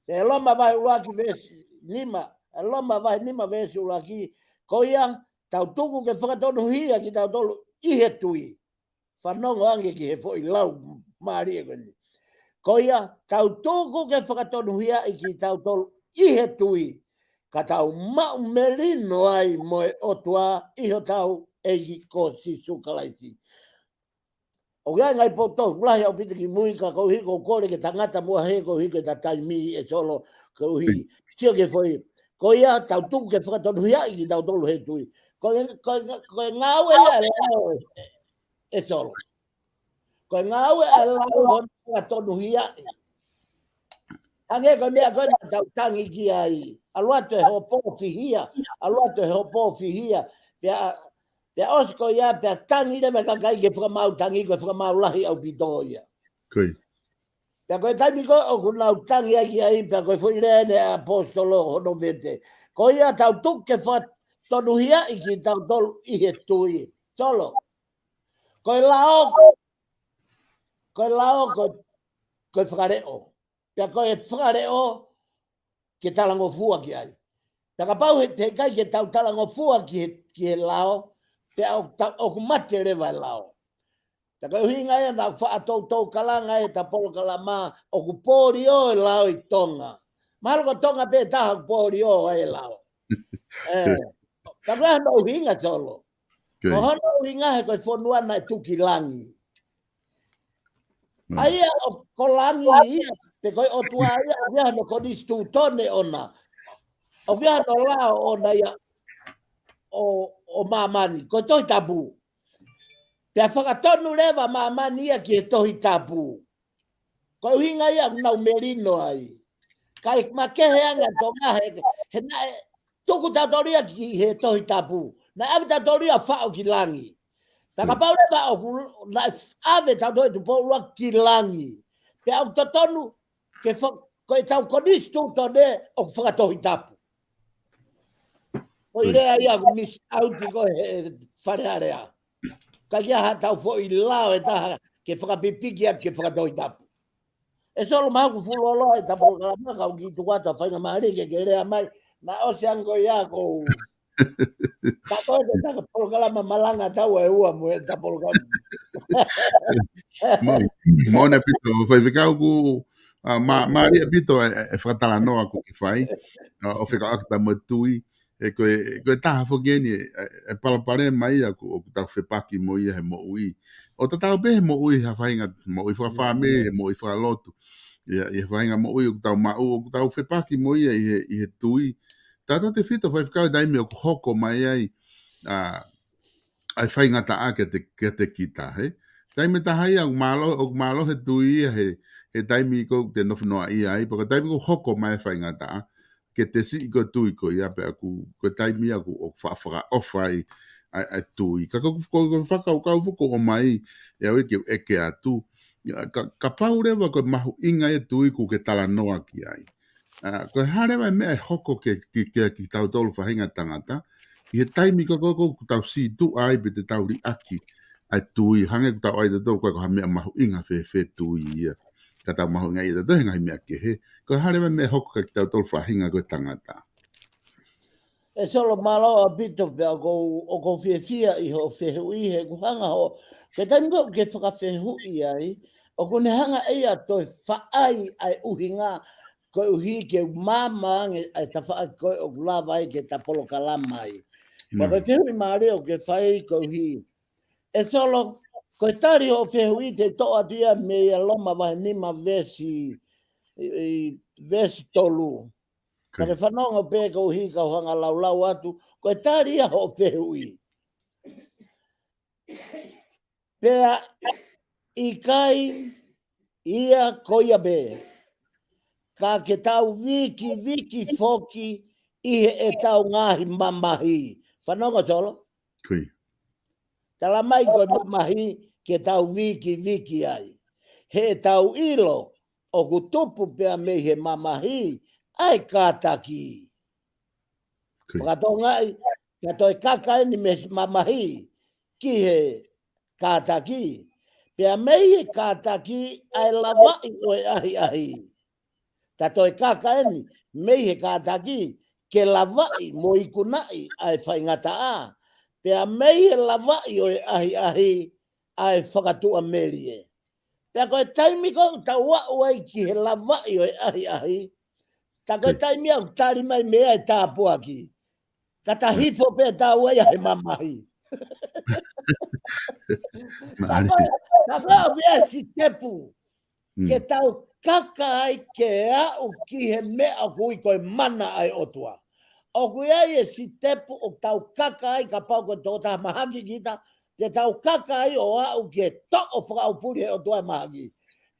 He Loma vahe ʻuluaki veesi nima, he Loma vahe nima veesi ʻuluaki, ko ia, tau tuku ke fakatonuhia kitautolu ʻi he tui. Fanongo ange ki he foʻi lau mālie ko eni. Ko ia, tau tuku ke fakatonuhiaʻi kitautolu ʻi he tui, ka tau maʻu melino ai mo e ʻOtua ʻi hotau ʻEiki ko Sīsū Kalaisi. ʻOku ʻi ai e ngaahi potu lahi ʻaupito ki mui ka koeʻuhi ko e kole ke tangata muʻa he koeʻuhi ko e taimi ʻe Solo koeʻuhi. Sio ki he foʻi. Ko ia tau tuku ke fakatonuhiaʻi kitautolu he tui. Ko e, ko e, ko e ngāue ia ʻa e lao ʻe Solo. Ko e ngāue ʻa e lao ʻo fakatonuhiaʻi. Hangē ko e meʻa ko ē naʻa tau tangi ki ai. ʻAlu atu e hopo fihia. ʻAlu atu e hopo fihia. Pea, pea ʻosi ko ia, pea tangi leva e kakai ke fakamaau tangi, ko e fakamaau lahi ʻaupito ia. Ko ia. Pea ko e taimi ko ē ʻoku nau tangi ai ki ai, pea ko e foʻi lea eni ʻa e ʻaposetolo hono vete. Ko ia tau tuku ke fakatonuhiaʻi kitautolu ʻi he tui. Solo. Ko e lao, ko e lao, ko, ko e fakaleʻo. Pea ko e fakaleʻo ke talangofua ki ai. Pea kapau he, he ʻikai ke tau talangofua ki he, ki he lao, pea ʻoku ta-, ʻoku mate leva e lao. Pea ko e ʻuhinga ia naʻa faʻa toutou kalanga e ta polokalama ʻoku polio e lao ʻi Tonga. Mahalo ko Tonga pē taha ʻoku polio ai e lao. ʻE, ka ko e hā hono ʻuhinga Solo? Ko hono ʻuhinga he ko e fonua naʻe tuku ki langi. ʻA ia ʻoku langi ia, pe ko e ʻOtua ia, ʻoku ʻi ai hono konisitūtone ʻona. ʻOku ʻi ai hono lao ʻona ia ʻo, ʻo māmani, ko e Tohi Tapu. Pea fakatonu leva māmani ia ki he Tohi Tapu. Ko e ʻuhinga ia ʻoku nau melino ai. Kae makehe ange ʻa Tonga he, he naʻe tuku tautolu ia ki he Tohi Tapu. Naʻe ʻave tautolu ia faʻo ki langi. Pea kapau leva ʻoku naʻe ʻave tautolu ʻe Tupou ʻUluaki ki langi. Pea ʻoku totonu ke fa-, ko e tau konisitūtone ʻoku fakatohitapu. Ko e lea ia ʻoku miss out ko ē he Fale Alea. ʻikai ke ʻi ai haʻatau foʻi lao ʻe taha ke fakapipiki atu ki he fakatohitapu. ʻE Solo, mahalo kuo fuoloa ʻeta polokalama, ka ʻoku ou kiʻi tuku atu ha faingamālie ke ke lea mai, naʻa ʻosi ange ia ʻoku ou. Ka ko e ke taka polokalama malanga tau ʻe ua mo ʻeta polokalama. Mo, mo ne pito, faifekau ku, ʻa, ma, mālie ʻaupito ʻe, ʻe, ʻe fakatalanoa kuo ke fai, ʻa, ʻo fekauʻaki pea mo e tui, ʻe ko e, ko e taha foki eni, ʻe, ʻe palopalema ia ʻoku, ʻoku tau fepaki mo ia he moʻui. ʻO tatau pē he moʻui ha faʻahinga moʻui fakafāmili, he moʻui fakalotu. ʻI he, ʻi he faʻahinga moʻui ʻoku tau maʻu, ʻoku tau fepaki mo ia ʻi he, ʻi he tui. Tautautefito faifekau he taimi ʻoku hoko mai ai, ʻa, ʻa e faingataʻa kiate, kiate kita, he? Taimi ʻe taha ia, ʻoku mālō, ʻoku mālō he tui ia, he, he taimi ko ē te nofo noaʻia ai, pea ko e taimi ʻoku hoko mai e faingataʻa, ke te siʻi ko e tui ko ia pea ʻoku, ko e taimi ia ʻoku, ʻoku fa-, fakaʻofa ai, ʻa e, ʻa e tui. Ka ko, ko, ko e fakakaukau foki ʻoku ʻomai, ʻe au ia ke u ʻeke atu. Ka, kapau leva ko e mahuʻinga e tui ʻoku ke talanoa ki ai. ʻA, ko e hā leva e meʻa ʻe hoko ke, ki, ki, kitautolu faʻahinga tangata, ʻi he taimi ko ē ʻoku, ʻoku tau sītuʻa ai pe te tau liʻaki ʻa e tui, hangē ʻoku tau ʻai tautolu ko e ko ha meʻa mahuʻinga fēfē tui ia. Ka tau mahuʻingaʻia tautolu he ngaahi meʻa kehe. Ko e hā leva e meʻa ʻe hoko kia kitautolu faʻahinga ko e tangata. ʻE Solo, mālō ʻaupito pea ʻoku ou, ʻoku ou fiefia ʻi hoʻo fehuʻi he ʻoku hanga hoʻo. Ko e taimi ko ē ʻoku ke fakafehuʻi ai, ʻoku ne hanga ʻe ia ʻo toe faʻai ʻa e ʻuhinga koeʻuhi ke māmā ange ʻa e tafaʻaki ko ē ʻoku lava ai ke ta polokalama ai. Pea ko e fehuʻi mālie ʻoku ke fai koeʻuhi. ʻE Solo, ko e tali hoʻo fehuʻi te u toʻo atu ia mei he Loma vahe nima veesi, ʻi, ʻi veesi tolu. Ka ke fanongo pē koeʻuhi kau hanga laulau atu, ko e tali ia hoʻo fehuʻi. Pea ʻikai ia ko ia pē. Ka ke tau vikiviki foki ʻi heʻetau ngaahi mamahi. Fanongo Solo? Tala mai ko e mamahi ke tau vikiviki ai. Heʻetau ʻilo ʻoku tupu pea mei he mamahi ʻa e kātaki. Fakatokangaʻi, ka toe kaka eni mei he mamahi ki he kātaki. Pea mei he kātaki ʻa e lavaʻi ʻo e ʻahiʻahi. Ka toe kaka eni mei he kātaki ke lavaʻi mo ikunaʻi ʻa e faingataʻa. Pea mei he lavaʻi ʻo e ʻahiʻahi ʻa e fakatuʻamelie. Pea ko e taimi ko ē ʻoku tau aʻu ai ki he lavaʻi ʻo e ʻahiʻahi. Ka ko e taimi ʻoku tali mai mei ai e tāpuaki. Ka ta hifo pē taua ia he mamahi. Ka ko e, ka ko e ʻa e sitepu. Ke tau kaka ai ke aʻu ki he meʻa ʻoku ui ko e mana ʻa e ʻOtua. ʻOku ʻi ai e sitepu ʻoku tau kaka ai kapau ko e tokotaha mahaki kita, te tau kaka ai ʻo aʻu ki he toʻo fakaʻaufuli he ʻOtua e mahaki.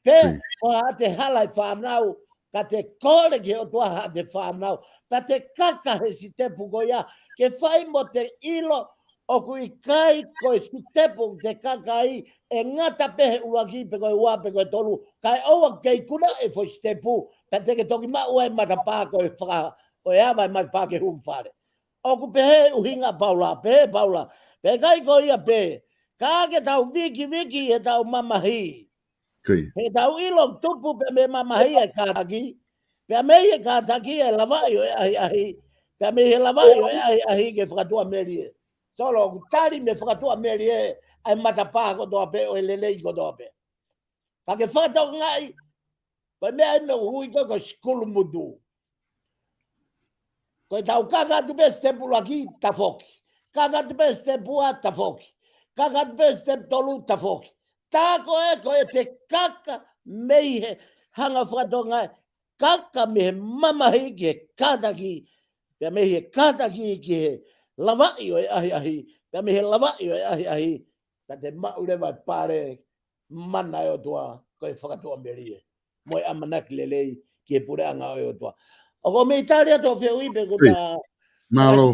Pe, ko ha te hala e fānau, ka te kole ki he ʻOtua ha te fānau. Pea te kaka he sitepu ko ia, ke fai mo te ʻilo, ʻoku ʻikai ko e sitepu te kaka ai, ʻe ngata pē he ʻuluaki pe ko e ua pe ko e tolu, kae ʻoua ke ikuna e foʻi sitepu, pea te ke toki maʻu ai matapā ko e faka, ʻo e ava e matapā ke hū ki fale. ʻOku pehē ʻuhinga Paula, pehē Paula, pea ʻikai ko ia pē, ka ke tau vikiviki heʻetau mamahi. Heʻetau ʻilo tupu pea mei he mamahi ʻa e kātaki, pea mei he kātaki ʻa e lavaʻi ʻo e ʻahiʻahi, pea mei he lavaʻi ʻo e ʻahiʻahi ke fakatuʻamelie. Solo, ʻoku tali mei he fakatuʻamelie ʻa e matapā kotoa pē ʻo e lelei kotoa pē. Ka ke fakatokangaʻi, ko e meʻa eni ʻoku ui ko e ko e sikulu mutu. Ko ʻetau kaka atu pē sitepu ʻuluaki tafoki. Kaka atu pē sitepu ua tafoki. Kaka atu pē sitepu tolu tafoki. Tā ko ē, ko e te kaka mei he hanga fakatokangaʻi, kaka mei he mamahi ki he kātaki, pea mei he kātaki ki he lavaʻi ʻo e ʻahiʻahi, pea mei he lavaʻi ʻo e ʻahiʻahi, ka te maʻu leva e pale mana ʻo e ʻOtua, ko e fakatuʻamelie mo e ʻamanaki lelei ki he puleʻanga ʻo e ʻOtua. ʻOku ou mei tali atu ʻo fehuʻi pe ko ta. Mālō.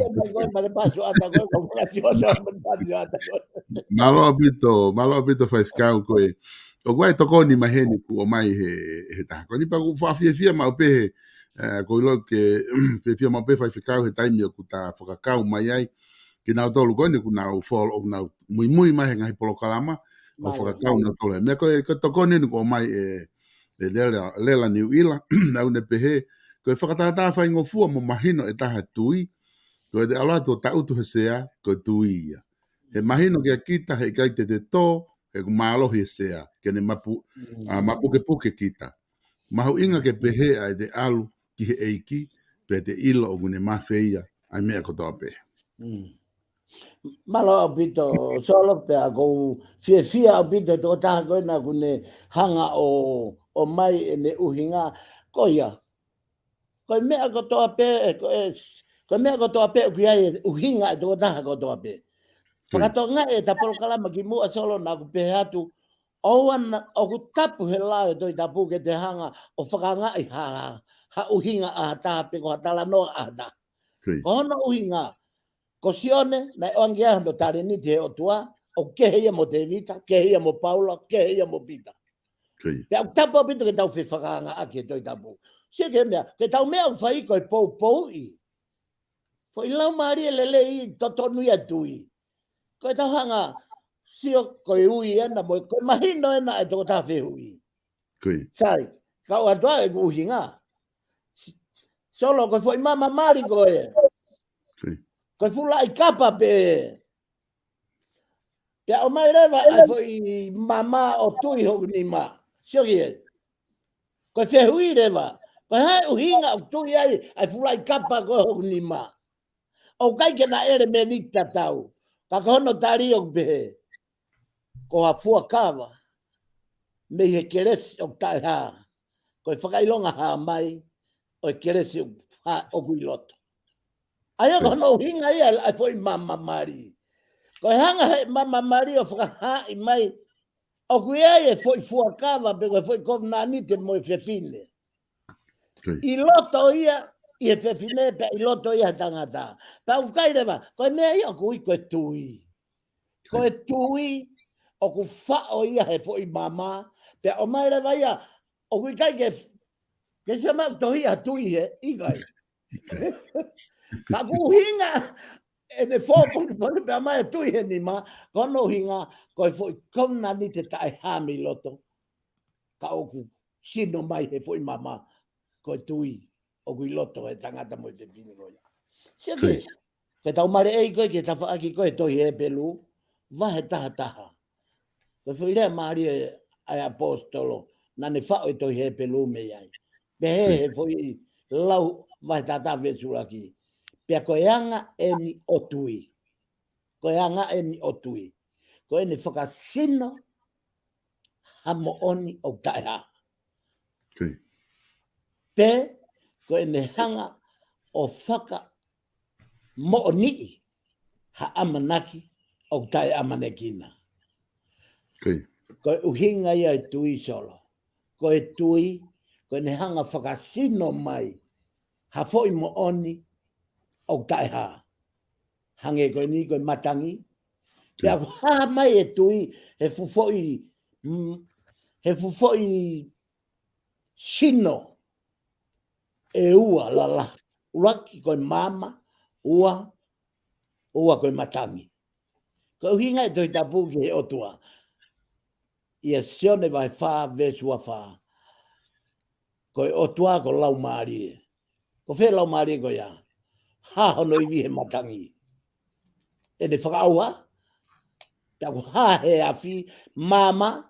Mālō ʻaupito, mālō ʻaupito faifekau ko e. ʻOku ʻi ai e tokoni maheni kuo ʻomai he, he taha ko eni pea ʻoku ou fiefia maʻu pē he, ʻoku ou ʻilo ʻoku ke fiefia maʻu pē faifekau he taimi ʻoku ta fakakau mai ai. kinautolu ko eni ʻoku nau follow, ʻoku nau muimui mai he ngaahi polokalama, ʻo fakakau nautolu. Meʻa ko e, ko e tokoni eni ʻoku ʻomai ʻe, ʻe Lela, Lela Niuʻila, ʻoku ne pehē, ko e fakatātā faingofua mo mahino ʻe taha tui, ko e te ʻalu atu ʻo taʻutu he sea, ko e tui ia. He mahino kia kita, he ʻikai te te tō, he ʻoku mālohi he sea, ke ne mapu, ʻa, mapukepuke kita. Mahuʻinga ke pehē ʻa e te ʻalu ki he ʻEiki, pea te ʻilo ʻoku ne mafeia ʻa e meʻa kotoa pē. Mālō ʻaupito, Solo, pea ʻoku ou fiefia ʻaupito he tokotaha ko ena ʻoku ne hanga ʻo, ʻomai ʻene ʻuhinga. Ko ia, ko e meʻa kotoa pē, ko e, ko e meʻa kotoa pē ʻoku ʻi ai e ʻuhinga e tokotaha kotoa pē. Fakatokangaʻi ʻeta polokalama kimuʻa, Solo, naʻa ku pehē atu, ʻoua naʻa, ʻoku tapu he lao e Tohi Tapu ke te hanga ʻo fakaangaʻi ha, ha ʻuhinga ʻa ha taha pe ko ha talanoa ʻa ha taha. Ko hono ʻuhinga, ko Sione, naʻe ʻoange ʻa hono talēniti he ʻOtua, ʻoku kehe ia mo Tēvita, kehe ia mo Paula, kehe ia mo Pita. Pea ʻoku tapu ʻaupito ke tau fefakaangaʻaki e Tohi Tapu. Sio ki he meʻa, ke tau meʻa ʻoku fai ko e poupouʻi. Foʻi laumālie lelei totonu ia tui. Ko e tau hanga, sio ko e ui ena mo e, ko e mahino ena e tokotaha fehuʻi. Sai, kau atu ʻa e ʻuhinga. Solo, ko e foʻi mama mali ko e. Ko e fulaʻi kapa pē. Pea ʻomai leva ʻa e foʻi mama ʻo tui hoku nima. Sio ki he. Ko e fehuʻi leva. Ko e hā e ʻuhinga ʻoku tui ai ʻa e fulaʻi kapa ko hoku nima. ʻOku ʻikai ke na ʻelemēniti tatau. Ka ko hono tali ʻoku pehē. Ko ha fuakava. Mei he kelesi ʻoku taʻehā. Ko e fakaʻilonga hā mai. ʻO e kelesi ʻoku hā ʻoku ʻi loto. ʻA ia ko hono ʻuhinga ia ʻa e foʻi mama mali. Ko e hanga he mama mali ʻo fakahaaʻi mai. ʻOku ʻi ai e foʻi fuakava pe ko e foʻi kovinānite mo e fefine. ʻI loto ia, ʻi he fefine, pea ʻi loto ia he tangata. Pea ʻoku ʻikai leva, ko e meʻa ia ʻoku ui ko e tui. Ko e tui, ʻoku faʻo ia he foʻi mama, pea ʻomai leva ia, ʻoku ʻikai ke, ke se mau tohi a tui he, ʻikai. Ka ʻoku ʻuhinga, ʻene fōpuni poni pea mai e tui he nima, ko hono ʻuhinga, ko e foʻi kovinānite taʻehā mei loto. Ka ʻoku sino mai he foʻi mama, ko e tui, ʻoku ʻi loto he tangata mo e fefine ko ia. Sio ki, ke tau maleʻei ko e, ke tafaʻaki ko e tohi Hepelū, vahe taha taha. Ko e foʻi lea mālie ʻa e ʻaposetolo, naʻa ne faʻo e tohi Hepelū mei ai. Pehē he foʻi lau vahe taha taha veesi ʻuluaki. Pea ko e anga eni ʻo tui. Ko e anga eni ʻo tui. Ko ʻene fakasino ha moʻoni ʻoku taʻehā. Pe, ko ʻene hanga ʻo fakamoʻoniʻi ha ʻamanaki ʻoku taʻeʻamanekina. Ko e ʻuhinga ia e tui Solo. Ko e tui, ko ʻene hanga fakasino mai ha foʻi moʻoni ʻoku taʻehā. Hangē ko eni ko e matangi. Pea ʻoku hā mai e tui, he fuʻu foʻi, mm, he fuʻu foʻi sino ʻe ua lalahi. ʻUluaki ko e mama, ua, ua ko e matangi. Ko e ʻuhinga e Tohi Tapu ki he ʻOtua. ʻIa Sione vahe fā veesi ua fā. Ko e ʻOtua ko e Laumālie. Ko fē Laumālie ko ia? Hā hono ivi he matangi. ʻEne fakaʻauha. Pea ʻoku hā he afi, mama,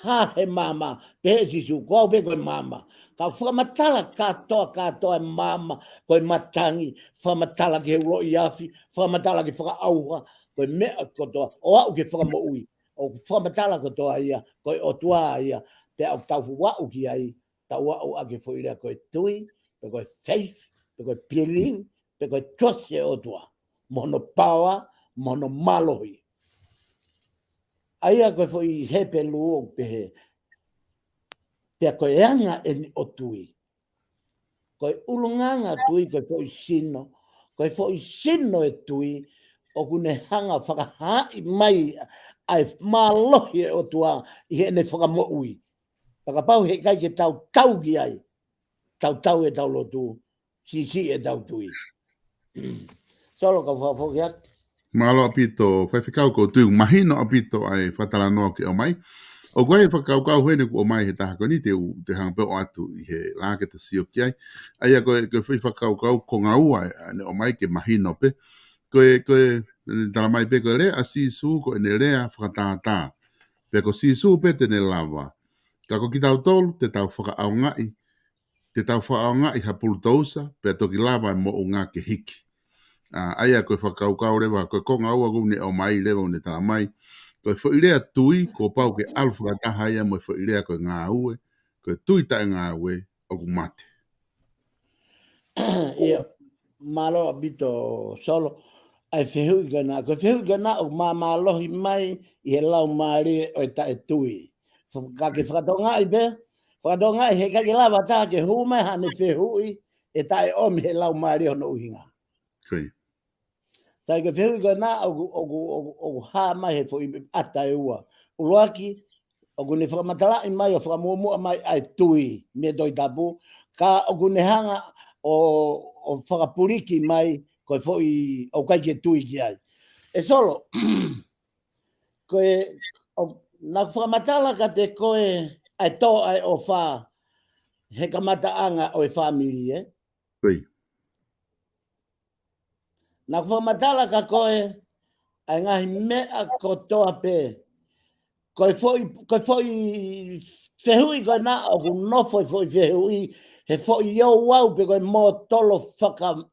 hā he mama, pehē ʻe Sīsū, ko au pē ko e mama. Ka ʻoku fakamatala kātoa, kātoa e mama, ko e matangi, fakamatala ki he uloʻi afi, fakamatala ki he fakaʻauha, ko e meʻa kotoa, ʻo aʻu ki he fakamoʻui, ʻoku fakamatala kotoa ia, ko e ʻOtua ia, pea ʻoku tau aʻu ki ai, tau aʻu ʻaki e foʻi lea ko e tui, pe ko e faith, pe ko e believe, pe ko e trust he ʻOtua. Mo hono power, mo hono mālohi. ʻA ia ko e foʻi Hepelū ʻoku pehē. Pea ko e anga eni ʻo tui. Ko e ʻulungaanga tui, ko e foʻi sino. Ko e foʻi sino e tui, ʻoku ne hanga fakahaaʻi mai ʻa e mālohi e ʻOtua ʻi heʻene fakamoʻui. Pea kapau he ʻikai ke tau tau ki ai. Tau tau e tau lotu, sisi e tau tui. Solo ka fakafoki atu. Mālō ʻaupito, faifekau, ʻoku ou tui ʻoku mahino ʻaupito ʻa e fakatalanoa ʻoku ke ʻomai. ʻOku ʻi ai e fakakaukau heni ʻoku ʻomai he taha ko eni te u, te u hanga pē ʻo ʻoatu ʻi he laka ke ta sio ki ai. ʻA ia ko e, ko e foʻi fakakaukau konga ua ʻa ʻene ʻomai ke mahino pē. Ko e, ko e, ne tala mai pē ko e lea ʻa Sīsū ko ʻene lea fakatātā. Pea ko Sīsū pē te ne lava. Ka ko kitautolu, te tau fakaʻaongaʻi, te tau fakaʻaongaʻi ha pulutousa, pea toki lava e moʻunga ke hiki. ʻA, ʻa ia ko e fakakaukau leva, ko e konga ua ʻoku ne ʻomai leva ʻo ne tala mai. Ko e foʻi lea tui, kuo pau ke ʻalu fakataha ia mo e foʻi lea ko e ngāue, ko e tui taʻengāue, ʻoku mate. ʻIo, mālō ʻaupito Solo. ʻA e fehuʻi ko ena, ko e fehuʻi ko ena ʻoku māmālohi mai ʻi he laumālie ʻo e taʻetui. Ka ke fakatokangaʻi pē, fakatokangaʻi he ʻikai ke lava taha ke hū mai haʻane fehuʻi ʻe taʻeʻomi he laumālie hono ʻuhinga. Ko ia. Sai, ko e fehuʻi ko ena ʻoku, ʻoku, ʻoku, ʻoku hā mai he foʻi ʻata ʻe ua. ʻUluaki, ʻoku ne fakamatalaʻi mai ʻo fakamuʻomuʻa mai ʻa e tui mei he Tohi Tapu, ka ʻoku ne hanga ʻo, ʻo fakapuliki mai ko e foʻi ʻoku ʻikai ke tui ki ai. ʻE Solo, ko e, ʻo, naʻa ku fakamatala kiate koe ʻa e tō ʻa e ʻofa he kamataʻanga ʻo e fāmili, ē? Ko ia. Naʻa ku fakamatala kia koe ʻa e ngaahi meʻa kotoa pē. Ko e foʻi, ko e foʻi fehuʻi ko ena ʻoku nofo e foʻi fehuʻi, he foʻi ouau pe ko e mōtolo faka-,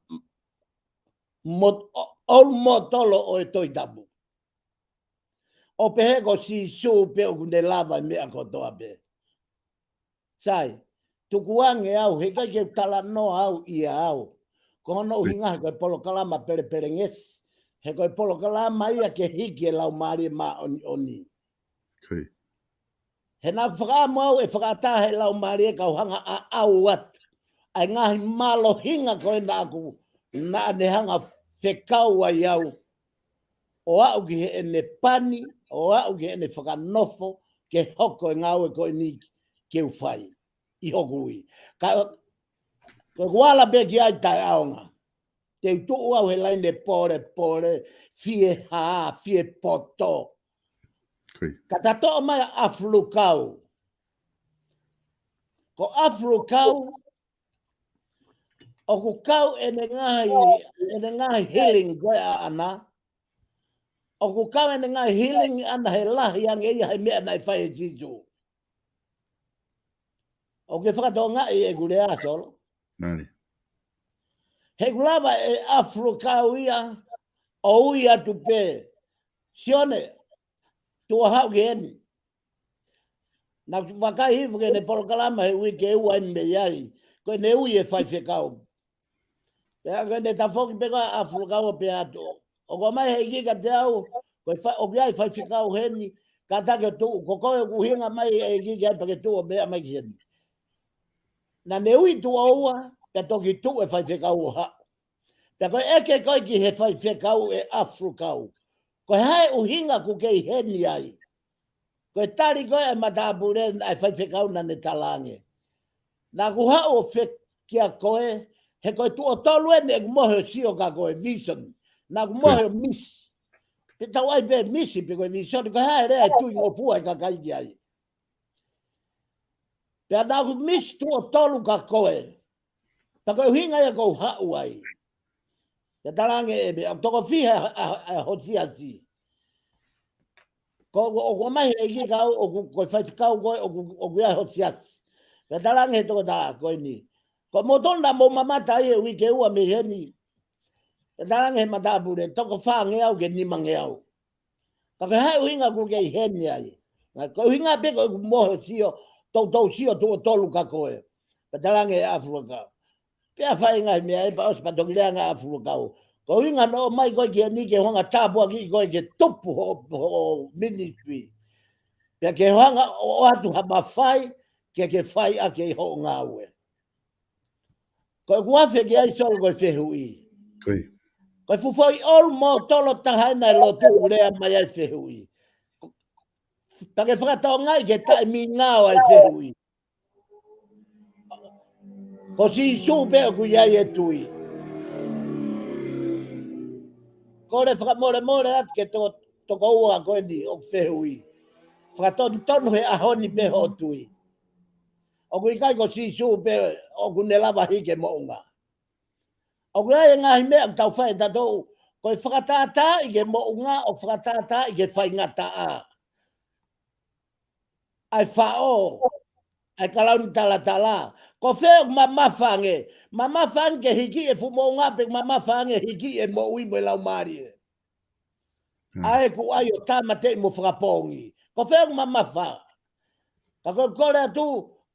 mot-, o-, ʻoulu mōtolo ʻo e Tohi Tapu. ʻO pehē ko Sīsū pē ʻoku ne lava e meʻa kotoa pē. Sai, tukuange au, he ʻikai ke u talanoa au ia au. Ko hono ʻuhinga he ko e polokalama pelepelengesi. He ko e polokalama ia ke hiki e Laumālie Māʻoniʻoni. Ko ia. He naʻa ku fakaʻamu au ʻe fakaʻatā he Laumālie kau hanga ʻo ʻau atu ʻa e ngaahi mālohinga ko ē naʻa ku, naʻa ne hanga fekau ai au ʻo aʻu ki heʻene pani, ʻo aʻu ki heʻene fakanofo, ke hoko e ngāue ko eni ke u fai ʻi hoku ui. Ka, ko ʻeku ala pē ki ai taʻeʻaonga. Te u tuʻu au he laine polepole, fie hā, fie poto. Ko ia. Ka ta toʻo mai ʻa ʻAfulukau. Ko ʻAfulukau, ʻoku kau ʻene ngaahi, ʻene ngaahi healing ko ē ʻaʻana. ʻOku kau ʻene ngaahi healing ʻaʻana he lahi ange ia he meʻa naʻe fai ʻe Sīsū. ʻOku ke fakatokangaʻi ʻeku lea, Solo? Mālie. He ʻoku lava ʻe ʻAfulukau ia ʻo ui atu pē, Sione, tuʻu ʻo haʻu ki heni. Naʻa ku vakai hifo ki heʻene polokalama he uike ua eni mei ai, ko ʻene ui e faifekau. Pea ko ʻene tafoki pē ko ē ʻa ʻAfulukau ʻo pehē atu, ʻoku ʻomai he ʻEiki kiate au, ko e fa-, ʻoku ʻi ai e faifekau heni, kātaki ʻo tuʻu, ko koe ʻoku ʻuhinga mai e ʻEiki ki ai pea ke tuʻu ʻo meʻa mai ki heni. Naʻa ne ui tuʻo ua, pea toki tuʻu e faifekau ʻo haʻu. Pea ko e ʻeke ko ē ki he faifekau ʻe ʻAfulukau, ko e hā e ʻuhinga ʻoku ke ʻi heni ai? Ko e tali ko ē ʻa e matāpule ʻa e faifekau naʻa ne talaange, naʻa ku haʻu ʻo fekau kia koe, he ko e tuʻo tolu eni ʻeku mohe ʻo sio kia koe, vision. Naʻa ku mohe ʻo misi. Pe tau ʻai pē misi pe ko e vision, ko e hā e lea ʻe tuingofua e kakai ki ai? Pea naʻa ku misi tuʻo tolu kia koe. Pea ko e ʻuhinga ia ʻoku ou haʻu ai. Pea talaange ʻe meʻa, toko fiha ʻa, ʻa, ʻa ho siasi. Ko, ko, ʻoku ʻomai he ʻEiki kia au, ʻoku, ko e faifekau ko ē, ʻoku, ʻoku ʻi ai ho siasi. Pea talaange he tokotaha ko eni, ko moutolu naʻa mou mamata ai he uike ua mei heni. Pea talaange he matāpule, toko fāngeau ki he nimangeau. Ka ko e hā e ʻuhinga ʻoku ke ʻi heni ai? Naʻa ko e ʻuhinga pē ko ʻeku mohe ʻo sio, toutou sio tuʻo tolu kia koe. Pea talaange ʻe ʻAfulukau. Pea fai e ngaahi meʻa ē pea ʻosi pea toki lea ange ʻa ʻAfulukau. Ko e ʻuhinga naʻe ʻomai koe ki heni ke u hanga ʻo tāpuakiʻi koe ke tupu hoʻo, hoʻo ministry. Pea ke u hanga ʻo ʻoatu ha mafai ke ke fai ʻaki hoʻo ngāue. Ko ʻeku afe ki ai, Solo, ko e fehuʻi. Ko ia. Ko e fuʻu foʻi ʻoulu mōtolo taha ena e lotu ʻoku lea mai ai e fehuʻi. Pea ke fakatokangaʻi ki he taimi ngāue ʻa e fehuʻi. Ko Sīsū pē ʻoku ʻi ai e tui. Kole fakamolemole atu ki he to-, tokoua ko eni ʻoku fehuʻi. Fakatonutonu he ʻaho ni pē hoʻo tui. ʻOku ʻikai ko Sīsū pē ʻoku ne lava hiki e moʻunga. ʻOku ʻi ai e ngaahi meʻa ʻoku tau fai ʻe tautolu, ko e fakatātaaʻi ki he moʻunga, ʻo fakatātaaʻi ki he faingataʻa ʻa e faʻo, ʻa e kalauni talatala. Ko fē ʻoku mamafa ange? Mamafa ange ke hiki e fuʻu moʻunga pe mamafa ange hiki e moʻui mo e laumālie? ʻA ē ʻoku ʻai ʻo tāmateʻi mo fakapoongi. Ko fē ʻoku mamafa? Ka ko e kole atu,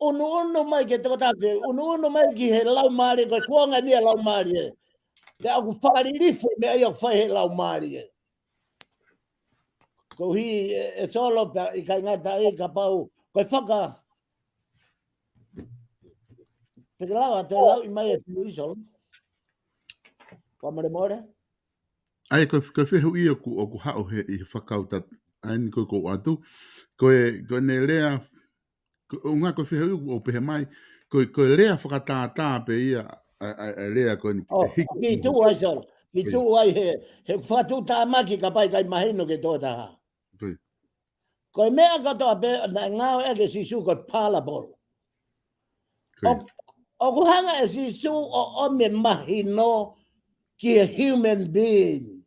unuunu mai ki he tokotaha, unuunu mai ki he laumālie, ko e kuonga ni ʻa e laumālie. Pea ʻoku fakalilifu e meʻa ia ʻoku fai he laumālie. Koeʻuhi ʻe, ʻe Solo pea ʻikai ngata ai kapau ko e faka-, pe ke lava ʻo toe lauʻi mai e tui Solo. Fakamolemole. ʻA ia ko, ko e fehuʻi ʻoku, ʻoku haʻu he, ʻi he fakakautau ʻa eni ko, ko atu. Ko e, ko ʻene lea, ko, ʻuhinga ko e fehuʻi ʻoku pehē mai, ko, ko e lea fakatātā pē ia, ʻa, ʻa, ʻa e lea ko eni ʻo, hiki. Kiʻi tuʻu ai Solo, kiʻi tuʻu ai he, he fakatuʻutāmaki kapau ʻe ʻikai mahino ki he tokotaha. Ko e meʻa kotoa pē naʻe ngāueʻaki ʻe Sīsū ko e parable. ʻO, ʻoku hanga ʻe Sīsū ʻo ʻomi e mahino ki he human being,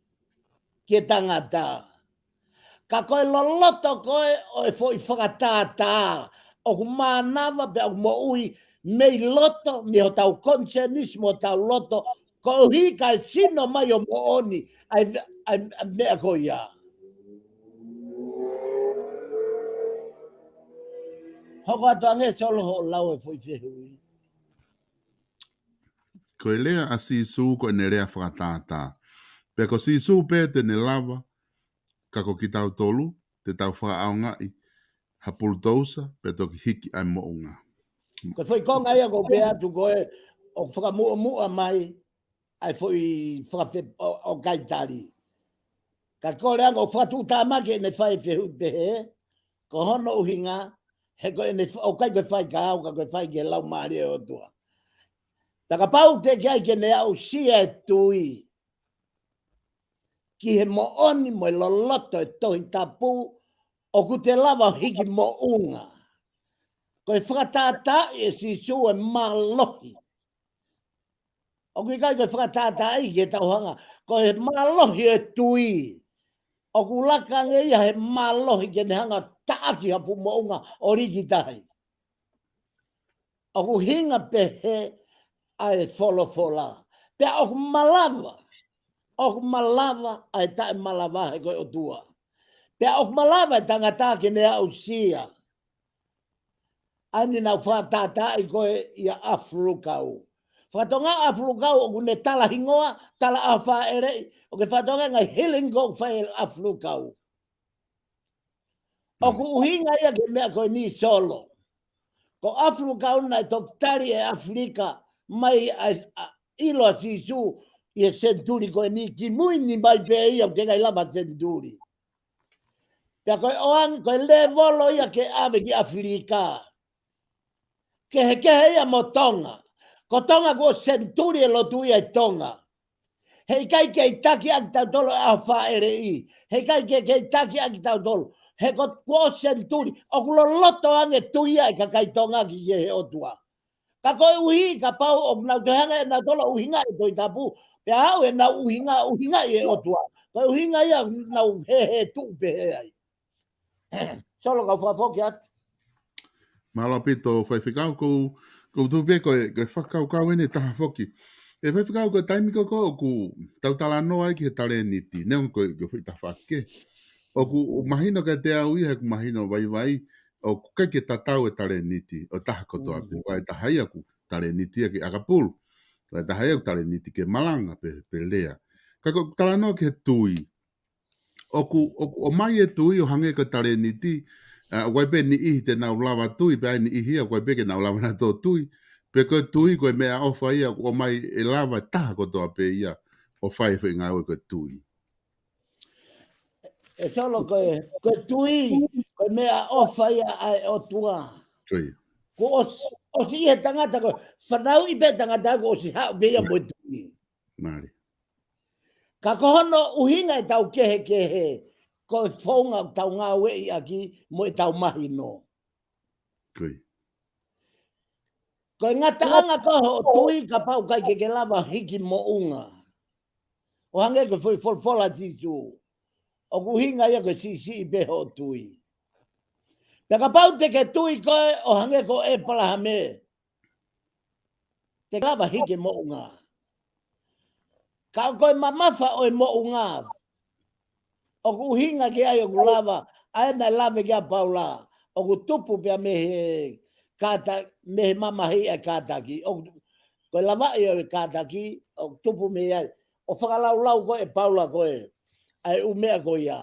ki he tangata. Ka ko e loloto ko ē ʻo e foʻi fakatātā, ʻoku mānava pea ʻoku moʻui mei loto, mei hotau consciousness mo hotau loto, koeʻuhi kae sino mai ʻo moʻoni ʻa e, ʻa e, ʻa e meʻa ko ia. Hoko atu ange Solo hoʻo lau e foʻi fehuʻi. Ko e lea ʻa Sīsū ko ʻene lea fakatātā. Pea ko Sīsū pē te ne lava, ka ko kitautolu, te tau fakaʻaongaʻi ha pulutousa, pea toki hiki ʻa e moʻunga. Ko e foʻi konga ia ʻoku ou pehē atu ko ē ʻoku fakamuʻomuʻa mai ʻa e foʻi fakafe-, ʻo, ʻo kai tali. Ka ko e lea ʻoku fakatuʻutāmaki ʻene fai e fehuʻi pehē, ko hono ʻuhinga, he ko ʻene fa-, ʻoku ʻikai ko e fai kia au, ka ko e fai ki he Laumālie ʻo e ʻOtua. Pea kapau te ke ʻai ke ne aʻusia e tui ki he moʻoni mo e loloto e Tohi Tapu, ʻoku te lava ʻo hiki moʻunga. Ko e fakatātaaʻi ʻe Sīsū e mālohi. ʻOku ʻikai ko e fakatātaaʻi ke tau hanga, ko e mālohi e tui. ʻOku laka ange ia he mālohi ke ne hanga ʻo taʻaki ha fuʻu moʻunga ʻo liki tahi. ʻOku ʻuhinga pehē ʻa e folofola. Pea ʻoku malava, ʻoku malava ʻa e taʻemalava he ko e ʻOtua. Pea ʻoku malava e tangata ke ne aʻusia. ʻA eni naʻa ku fakatātaaʻi ko ē ʻia ʻAfulukau. Fakatonga ʻAfulukau ʻoku ne tala hingoa, tala ʻaho fāʻeleʻi, ʻoku ke fakatonga e ngaahi healing ʻoku fai ʻe ʻAfulukau. ʻOku ʻuhinga ia ki he meʻa ko eni Solo. Ko ʻAfulukau naʻe toki tali ʻe ʻAfilika mai ʻa, ʻa, ʻilo ʻa Sīsū ʻi he senituli ko eni kimui ni mai pē ia ʻoku teʻeki ai lava senituli. Pea ko e ʻoange, ko e lēvolo ia ke ʻave ki ʻAfilika. Kehekehe ia mo Tonga. Ko Tonga kuo senituli e lotu ia ʻi Tonga. He ʻikai ke ʻi taki ʻaki tautolu e ʻaho fāʻeleʻi. He ʻikai ke, ke ʻi taki ʻaki tautolu. He ko, kuo senituli. ʻOku loloto ange tui ia e kakai Tonga ki he ʻOtua. Ka koeʻuhi kapau ʻoku nau toe hanga ʻe nautolu ʻo ʻuhingaʻi e Tohi Tapu, pea aʻu ʻenau ʻuhinga, ʻuhingaʻi e ʻOtua. Ko e ʻuhinga ia ʻoku nau hē, hē tuʻu pehē ai. Solo, kau fakafoki atu. Mālō ʻaupito Faifekau, kou, kou tui pē ko e, ko e fakakaukau eni ʻe taha foki. ʻE Faifekau, ko e taimi ko ē ʻoku tau talanoa ai ki he talēniti, neongo ko e, ko e foʻi tafaʻaki kehe. ʻOku, ʻoku mahino kiate au ia, he ʻoku mahino vaivai, ʻoku ʻikai ke tatau e talēniti ʻo e taha kotoa pē. Mm. Ko e taha ia ʻoku talēniti ia ki he ʻakapulu. Ko e taha ia ʻoku talēniti ki he malanga pe, pe lea. Ka ko e talanoa ki he tui. ʻOku, ʻoku ʻomai e tui ʻo hangē ko e talēniti, ʻa, ʻoku ʻi ai pē niʻihi te nau lava tui, pea ʻi ai niʻihi ia ʻoku ʻikai pē ke nau lava nautolu tui, pe ko e tui ko e meʻaʻofa ia ʻoku ʻomai ʻe lava e taha kotoa pē ia ʻo fai e foʻi ngāue ko e tui. ʻE Solo, ko e, ko e tui, ko e meʻaʻofa ia ʻa e ʻOtua. Ko ia. Kuo ʻosi, ʻosi ʻi he tangata ko e, fanauʻi pē tangata kuo ʻosi haʻu pē ia mo e tui. Mālie. Ka ko hono ʻuhinga ʻetau kehekehe, ko e founga ʻoku tau ngāueʻi ʻaki mo ʻetau mahino. Ko ia. Ko e ngataʻanga ko hoʻo tui kapau ʻikai ke ke lava hiki moʻunga. ʻO hangē ko e foʻi folofola ʻa Sīsū. ʻOku ʻuhinga ia ko e siʻisiʻi pē hoʻo tui. Pea kapau te ke tui koe ʻo hangē ko ʻĒpalahame, te ke lava hiki moʻunga. Ka ko e mamafa ʻo e moʻunga, ʻoku ʻuhinga ki ai ʻoku lava, ʻa ē naʻe lave ki ai ʻa Paula, ʻoku tupu pea mei he kāta, mei he mamahi ʻa e kātaki, ʻoku, ko e lavaʻi ʻo e kātaki, ʻoku tupu mei ai, ʻo fakalaulau ko ē ʻe Paula ko ē, ʻa e ʻū meʻa ko ia.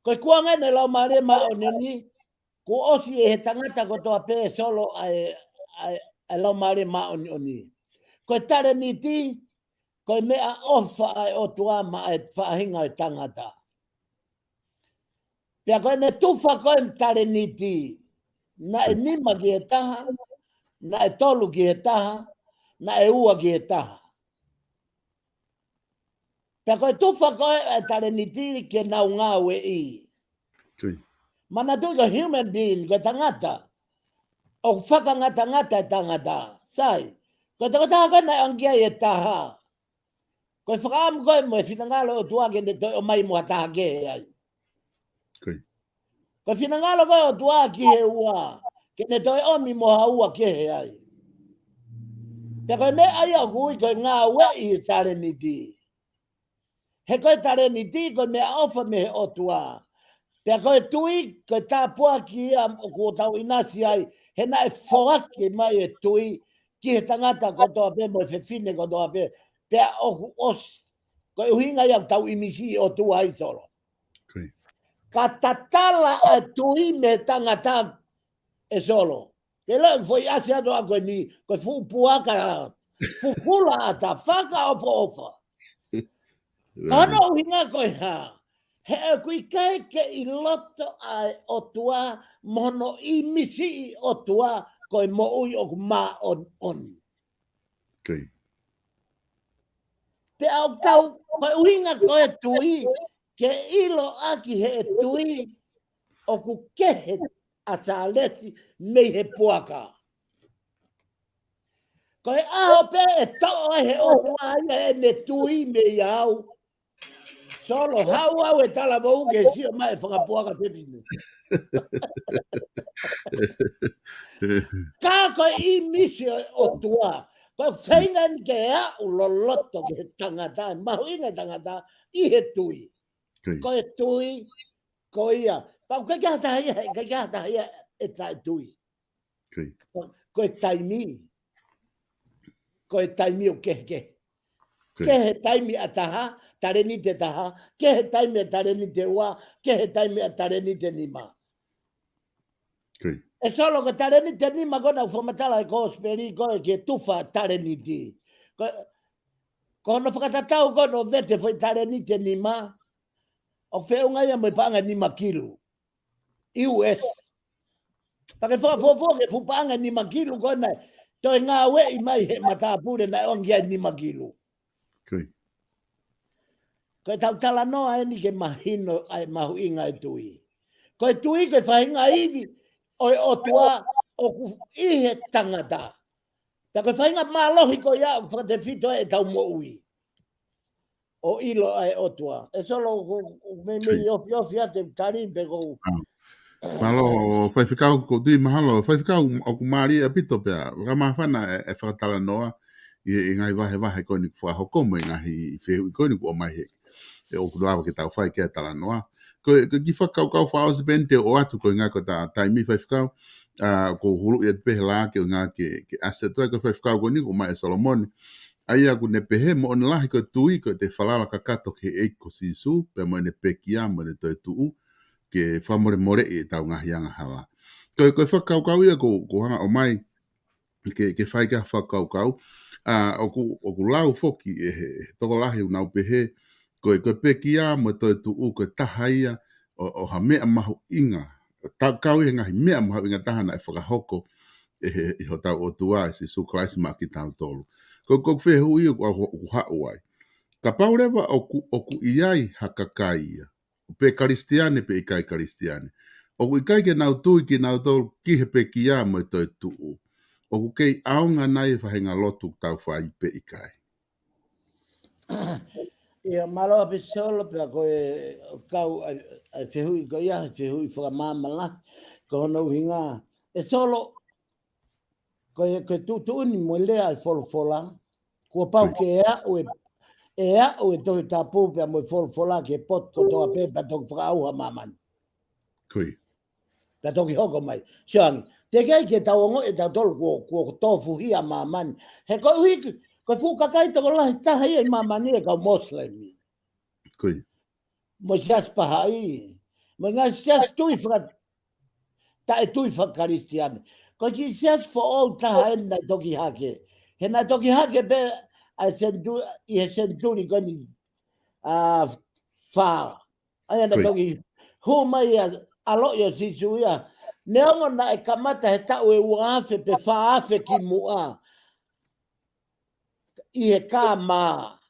Ko e kuonga ʻeni ʻa e Laumālie Māʻoniʻoni, kuo ʻosi ʻe he tangata kotoa pē ʻe Solo ʻa e, ʻa e, ʻa e Laumālie Māʻoniʻoni. Ko e talēniti, ko e meʻaʻofa ʻa e ʻOtua maʻa e faʻahinga ʻo e tangata. Pea ko ʻene tufa ko ē talēniti, naʻe nima ki he taha, naʻe tolu ki he taha, naʻe ua ki he taha. Pea ko e tufa ko ē ʻa e talēniti ke nau ngāueʻi. Ko ia. Manatuʻi ko e human being, ko e tangata. ʻOku fakangatangata e tangata. Sai, ko e tokotaha ko ē naʻe ʻoange ki ai e taha, ko e fakaʻamu ko ē mo e finangalo ʻo e ʻOtua ke ne toe ʻomai mo ha taha kehe ai. Ko ia. Ko e finangalo ko ē ʻo e ʻOtua ki he ua, ke ne toe ʻomi mo ha ua kehe ai. Pea ko e meʻa ia ʻoku ui ko e ngāueʻi e talēniti. He ko e talēniti ko e meʻaʻofa mei he ʻOtua. Pea ko e tui, ko e tāpuaki ia ʻoku tau ʻinasi ai, he naʻe foaki mai e tui ki he tangata kotoa pē mo e fefine kotoa pē. Pea ʻoku ʻosi, ko e ʻuhinga ia ʻoku tau ʻimisi ʻOtua ai, Solo. Ko ia. Ka tatala ʻa e tui mei he tangata, ʻe Solo. Ke loi foʻi ʻasi atu ʻa ko eni, ko e fuʻu puaka, fufula ʻata, fakaʻofoʻofa. Ka hono ʻuhinga ko e hā? He ʻoku ʻikai ke ʻi loto ʻa e ʻOtua, mo hono ʻimisi ʻi ʻOtua, ko e moʻui ʻoku māʻoniʻoni. Ko ia. Pea ʻoku tau, ko e ʻuhinga ko e tui, ke ʻilo ʻaki he tui, ʻoku kehe ʻa Sālesi mei he puaka. Ko e ʻaho pē ʻe toʻo ai he ʻOtua ia ʻene tui meiate au, Solo, haʻu au ʻe talavou ke sio mai e fanga puaka fefine. Ka ko e ʻimisi ʻo e ʻOtua, ko e feinga eni ke aʻu loloto ki he tangata, mahuʻinga e tangata, ʻi he tui. Ko ia. Ko e tui, ko ia. Pau ke ke hata ia, ke ke hata ia ʻe taʻetui. Ko ia. Ko, ko e taimi. Ko e taimi ʻoku kehekehe. Ko ia. Kehe taimi ʻa taha, talēniti ʻe taha, kehe taimi ʻa talēniti ʻe ua, kehe taimi ʻa talēniti ʻe nima. Ko ia. ʻE Solo, ko e talēniti ʻe nima ko ena ʻoku fakamatala ʻe he kosipeli ko e ke tufa talēniti. Ko, ko hono fakatatau ko ē ʻo e vete foʻi talēniti ʻe nima, ʻoku feʻunga ia mo e paʻanga ʻe nima kilu. U S. Pea ke fakafuofua ki he fuʻu paʻanga ʻe nima kilu ko ena, toe ngāueʻi mai he matāpule naʻe ʻoange ai e nima kilu. Ko ia. Ko e tau talanoa eni ke mahino ʻa e mahuʻinga e tui. Ko e tui ko e faʻahinga ivi ʻo e ʻOtua ʻoku ʻi he tangata. Pea ko e faʻahinga mālohi ko ia ʻoku fakatefito ai ʻetau moʻui. ʻO ʻilo ʻa e ʻOtua. ʻE Solo, ko, ko, meimei ofiofi atu e tali pē ko. Mālō, Faifekau, ko e tui mahalo, Faifekau, ʻoku mālie ʻaupito pea, ka māfana e, e fakatalanoa, ʻi, ʻi he ngaahi vahevahe ko eni kuo fakahoko mo e ngaahi fehuʻi ko eni kuo ʻomai he. ʻE ʻoku lava ke tau fai ki ai e talanoa. Ko, ko e kiʻi fakakaukau fakaʻosi pē eni te u ʻoatu ko e ʻuhinga ko ʻeta taimi Faifekau, ʻa, ko e huluʻi atu pē he lā ke ʻuhinga ke, ke ʻasi atu ai ko e Faifekau ko eni kuo ʻomai ʻe Solomone. ʻA ia ʻoku ne pehē moʻoni lahi ko e tui ko ʻete falala kakato ki he ʻEiki ko Sīsū, pea mo ʻene pekia, mo ʻene toetuʻu, ke fakamolemoleʻi ʻetau ngaahi angahala. Ko e, ko e fakakaukau ia ʻoku, ʻoku ou hanga ʻo ʻomai, ke, ke fai ki ai ha fakakaukau, ʻa, ʻoku, ʻoku lau foki ʻe he, he tokolahi ʻoku nau pehē, ko e, ko e pekia mo e toetuʻu, ko e taha ia ʻo, ʻo ha meʻa mahuʻinga. Ta-, kau ʻi he ngaahi meʻa mahuʻinga taha naʻe fakahoko ʻe he, ʻe hotau ʻOtua ʻe Sīsū Kalaisi maʻa kitautolu. Ko, ko e fehuʻi ʻoku, ʻoku, ʻoku haʻu ai. Kapau leva ʻoku, ʻoku ʻi ai ha kakai ia, pe Kalisitiane pe ʻikai Kalisitiane, ʻoku ʻikai ke nau tui kinautolu ki he pekia mo e toetuʻu, ʻoku kei ʻaonga nai e faʻahinga lotu ʻoku tau fai pe ʻikai? ʻIa, mālō ʻaupito Solo, pea ko e kau ʻa e, ʻa e fehuʻi ko ia, fehuʻi fakamāmani, ko hono ʻuhinga, ʻe Solo, ko e, ko e tuʻutuʻuni mo e lea ʻa e folofola, kuo pau ke aʻu e, ʻe aʻu e Tohi Tapu pea mo e folofola ki he potu kotoa pē pea toki fakaʻauha māmani. Ko ia. Pea toki hoko mai. Sio ange, teʻeki ai ke tau ongoʻi ʻetautolu kuo, kuo tofuhia māmani. He koeʻuhi, ko e fuʻu kakai tokolahi taha ia ʻi māmani ʻa e kau Moslem. Ko ia. Mo e Siasi Pahaʻi. Mo e ngaahi siasi tui faka-, taʻetui faka-Kalisitiane. Ko e kiʻi siasi foʻou taha eni naʻe toki hake. He naʻe toki hake pē ʻa e senitu-, ʻi he senituli ko eni, ʻa, fā. ʻA ia naʻe toki hū mai ʻa e ʻaloʻi ʻo Sīsū ia. Neongo naʻe kamata he taʻu ʻe ua afe pe fā afe ki muʻa. ʻI he kama.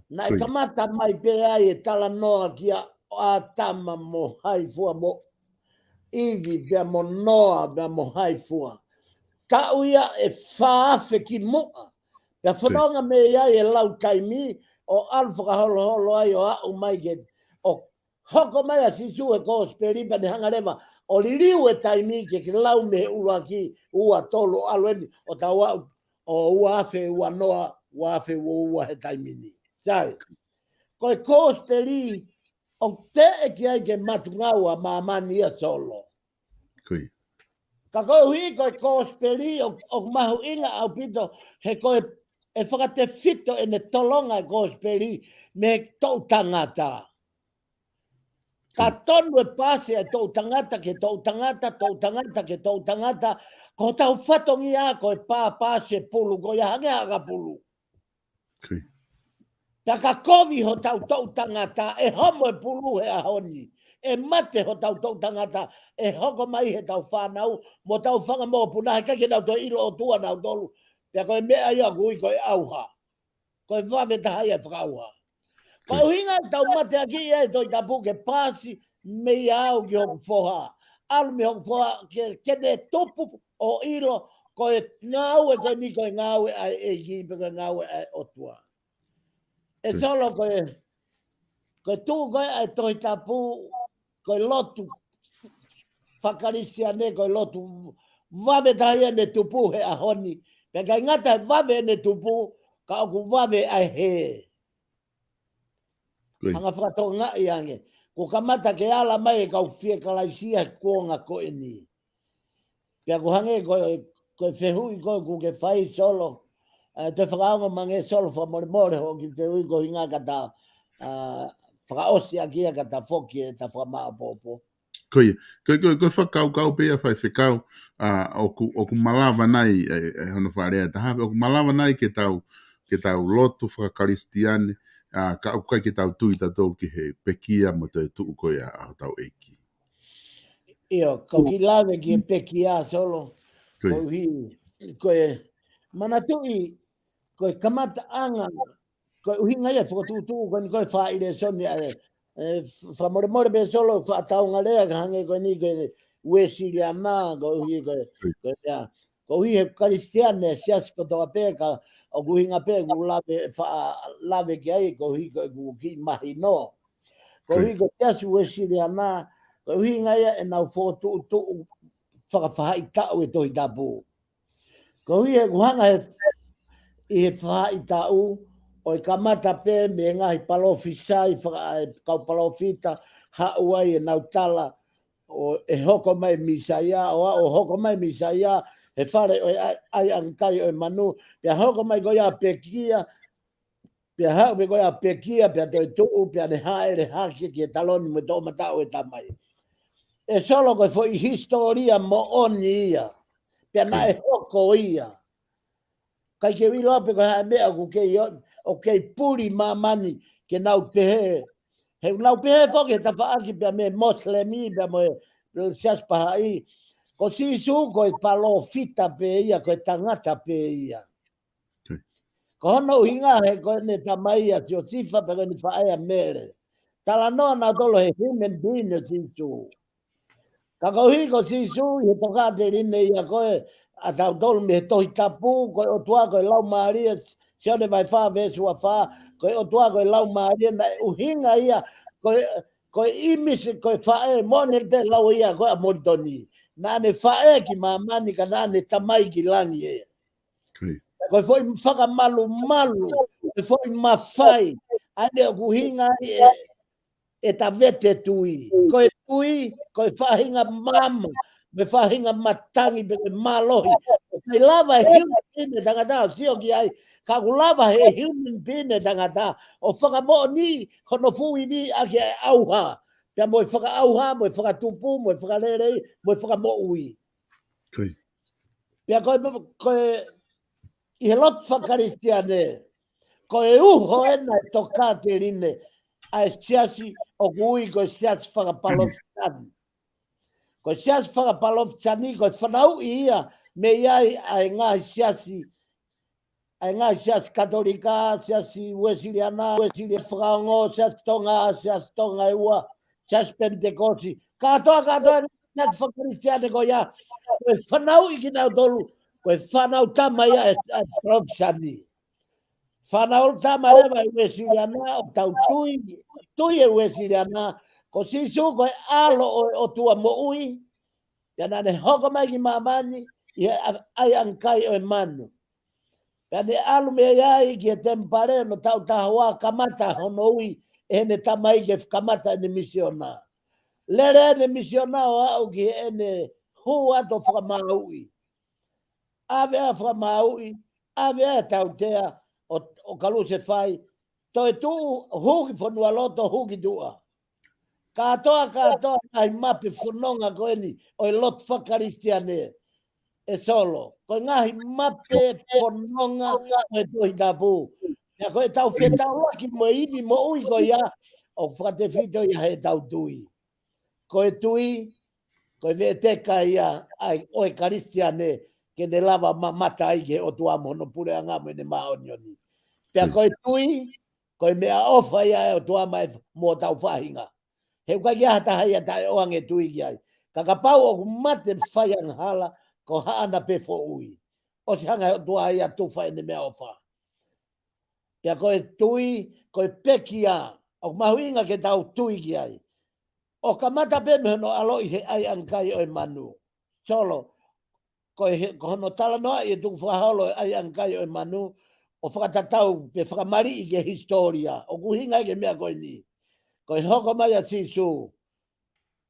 Naʻe kamata mai pē ai e talanoa kia ʻAtama mo Haifua mo ʻIvi pea mo Noa pea mo Haifua. Taʻu ia ʻe fā afe ki muʻa. Pea fononga mei ai e lau taimi ʻo ʻalu fakaholoholo ai ʻo aʻu mai ke, ʻo hoko mai ʻa Sīsū he kosipeli pea ne hanga leva ʻo liliu e taimi ke, ke lau mei he ʻuluaki, ua, tolu, ʻalu eni, ʻo tau aʻu ʻo ua afe ua noa, ua afe ua ua he taimi ni. Sai. Ko e kosipeli, ʻoku teʻeki ai ke matungāue ʻa māmani ia Solo. Ko ia. Ka koeʻuhi ko e kosipeli, ʻo, ʻoku mahuʻinga ʻaupito, he ko e, ʻe fakatefito ʻene tolonga e kosipeli mei he toʻu tangata. Ka tonu e pasi e toʻu tangata ki he toʻu tangata, toʻu tangata ki he toʻu tangata, ko hotau fatongia ko e pā pasi e pulu, ko ia hangē ha ʻakapulu. Ko ia. Pea ka kovi hotau toʻu tangata, ʻe homo e pulu he ʻaho ni. ʻE mate hotau toʻu tangata, ʻe hoko mai heʻetau fānau, mo hotau fanga mokopuna, heʻikai ke nau toe ʻilo ʻOtua nautolu. Pea ko e meʻa ia ʻoku ui ko e ʻauha. Ko e vave taha ia e fakaʻauha. Ko e ʻuhinga ʻetau mateakiʻi ʻa e Tohi Tapu ke pasi mei au ki hoku foha. ʻAlu mei hoku foha ke, ke ne tupu ʻo ʻilo ko e ngāue ko eni ko e ngāue ʻa e ʻEiki pe ko e ngāue ʻa e ʻOtua. ʻE Solo ko e, ko e tuʻu ko ē ʻa e Tohi Tapu, ko e lotu faka-Kalisitiane, ko e lotu vave taha ia ʻene tupu he ʻaho ni. Pea ʻikai ngata he vave ʻene tupu, ka ʻoku vave ʻa e hē. Ko ia. Hanga fakatokangaʻi ange. Kuo kamata ke ala mai e kau fie Kalaisi he kuonga ko eni. Pea ʻoku hangē ko, ko e fehuʻi ko ē ʻoku ke fai Solo. ʻE, te fakaongo mai ange Solo fakamolemole hoʻo kiʻi fehuʻi ko e ʻuhinga ka ta, ʻa, fakaʻosi ʻaki ia ka ta foki ʻeta fakamāʻopoʻopo. Ko ia, ko, ko, ko e fakakaukau pē ia Faifekau, ʻa, ʻoku, ʻoku malava nai, ʻe, ʻe, hono fakalea ʻe taha, ʻoku malava nai ke tau, ke tau lotu faka-Kalisitiane, ʻa, ka ʻoku ʻikai ke tau tui tautolu ki he pekia mo e toetuʻu ko ia ʻa hotau ʻEiki. ʻIo, ko e kiʻi lave ki he pekia Solo, ko ia. Koeʻuhi, ko e manatuʻi, ko e kamataʻanga, ko e ʻuhinga ia fokotuʻutuʻu, ko eni ko e fā lēsoni ʻa e, ʻe, fakamolemole pē Solo, faʻa taunga lea, ka hangē ko eni ko e Uēsiliana, koeʻuhi ko e, ko e, ia, koeʻuhi he Kalisitiane, siasi kotoa pē, ka ʻoku ʻuhinga pē, ʻoku lave, faʻa lave ki ai, koeʻuhi ko ʻeku kiʻi mahino. Koeʻuhi ko e siasi Uēsiliana, ko e ʻuhinga ia ʻenau fokotuʻutuʻu fakafaʻahitaʻu e Tohi Tapu. Koeʻuhi he ʻoku hanga he, ʻi he faʻahitaʻu, ʻo e kamata pē mei he ngaahi palōfisai, faka-, ʻa e kau palōfita, haʻu ai ʻenau tala, ʻo ʻe hoko mai Mīsaia, ʻo aʻu ʻo hoko mai Mīsaia, he fale ʻo e ʻai, ʻaiʻangakai ʻo e manu, pea hoko mai ko ia pekia, pea haʻu pē ko ia pekia, pea toetuʻu, pea ne hāʻele hake ki he taloni mo e toʻomataʻu e Tamai. ʻE Solo ko e foʻi hisitōlia moʻoni ia, pea naʻe hoko ia. ʻIkai ke u ʻilo pē ko e hā e meʻa ʻoku kei o-, ʻoku kei puli māmani ke nau pehē. He ʻoku nau pehē foki he tafaʻaki pea mei he Mosilemi, pea mo e, mo e Siasi Pahaʻi. Ko Sīsū ko e palōfita pē ia, ko e tangata pē ia. Ko ia. Ko hono ʻuhinga he ko ʻene tamai ʻa Siosifa pea ko ʻene faʻē ʻa Mele. Talanoa nautolu he human being ʻo Sīsū. Ka koeʻuhi ko Sīsū ʻi he tokāteline ia ko ē ʻa tautolu mei he Tohi Tapu, ko e ʻOtua ko e Laumālie, Sione vahe fā veesi ua fā, ko e ʻOtua ko e Laumālie, naʻe ʻuhinga ia, ko e, ko e ʻīmisi, ko e faʻē, moʻoni pē lau ia ko ē ʻa Molitoni. Naʻa ne faʻē ki māmani ka naʻa ne tamai ki langi ē. Ko e foʻi fakamalumalu, ko e foʻi mafai, ʻa ʻene ʻoku ʻuhinga ai e, e tavete tui. Ko e tui, ko e faʻahinga maama, mo e faʻahinga matangi pe ko e mālohi. ʻOku ʻikai lava he human being ʻa e tangata ʻo sio ki ai, ka ʻoku lava he human being ʻa e tangata ʻo fakamoʻoni hono fuʻu ivi ʻaki e ʻauha. Pea mo e fakaʻauha, mo e fakatupu, mo e fakalelei, mo e fakamoʻui. Pea ko e, ko e, ʻi he lotu fakakalisitiane, ko e uho ena e tokāteline ʻa e siasi ʻoku ui ko e siasi fakapalōfisani. Ko e siasi fakapalōfisani, ko e fanauʻi ia mei ai ʻa e ngaahi siasi, ʻa e ngaahi siasi Katolika, siasi Uēsiliana, Uēsiliana Fakaongo, siasi Tonga, siasi Tonga ʻe Ua, siasi Penitekosi. Kātoa, kātoa, siasi fakakalisitiane ko ia, ko e fanauʻi kinautolu, ko e fānau tama ia ʻa e, ʻa e palōfisani. Fānau tama leva ʻa e Uēsiliana, ʻoku tau tui, tui ʻa e Uēsiliana, ko Sīsū ko e ʻAlo ʻo e ʻOtua moʻui, pea naʻa ne hoko mai ki māmani, ʻi he ʻa-, ʻaiʻangakai ʻo e manu. Pea ne ʻalu mei ai ki he temipale ʻi he taʻu taha ua kamata hono ui ʻe heʻene tamai ke kamata ʻene misiona. Lele ʻene misiona ʻo aʻu ki heʻene hū atu ʻo fakamāuʻi. ʻAve ʻa e fakamāuʻi, ʻave ʻa e tautea ʻo, ʻo kalusefai, toe tuʻu, hū ki fonualoto, hū ki tuʻa. Kātoa, kātoa, ngaahi mape fononga ko eni, ʻo e lotu fakakalisitiane, ʻe Solo. Ko e ngaahi mape fononga ʻo e Tohi Tapu. Pea ko e tau fetaulaki mo e ivi moʻui ko ia, ʻoku fakatefito ia he tau tui. Ko e tui, ko e veʻeteka ia ʻa e, ʻo e Kalisitiane, ke ne lava mamata ai ki he ʻOtua mo hono puleʻanga mo ʻene māʻoniʻoni. Pea ko e tui, ko e meʻaʻofa ia ʻa e ʻOtua maʻa e, mo hotau faʻahinga. He ʻoku ʻikai ha taha ia taʻeʻoange tui ki ai. Ka kapau ʻoku mate faiangahala, ko haʻana pē foʻui. ʻOsi hanga he ʻOtua ia tufa ʻene meʻaʻofa. Pea ko e tui, ko e pekia, ʻoku mahuʻinga ke tau tui ki ai. ʻO kamata pē mei hono ʻaloʻi he ʻaiʻangakai ʻo e manu. Solo, ko e he, ko hono talanoaʻi e tukufakaholo e ʻaiʻangakai ʻo e manu, ʻo fakatatau pe fakamaliʻi ki he hisitōlia. ʻOku ʻuhinga ia ki he meʻa ko eni. Ko e hoko mai ʻa Sīsū,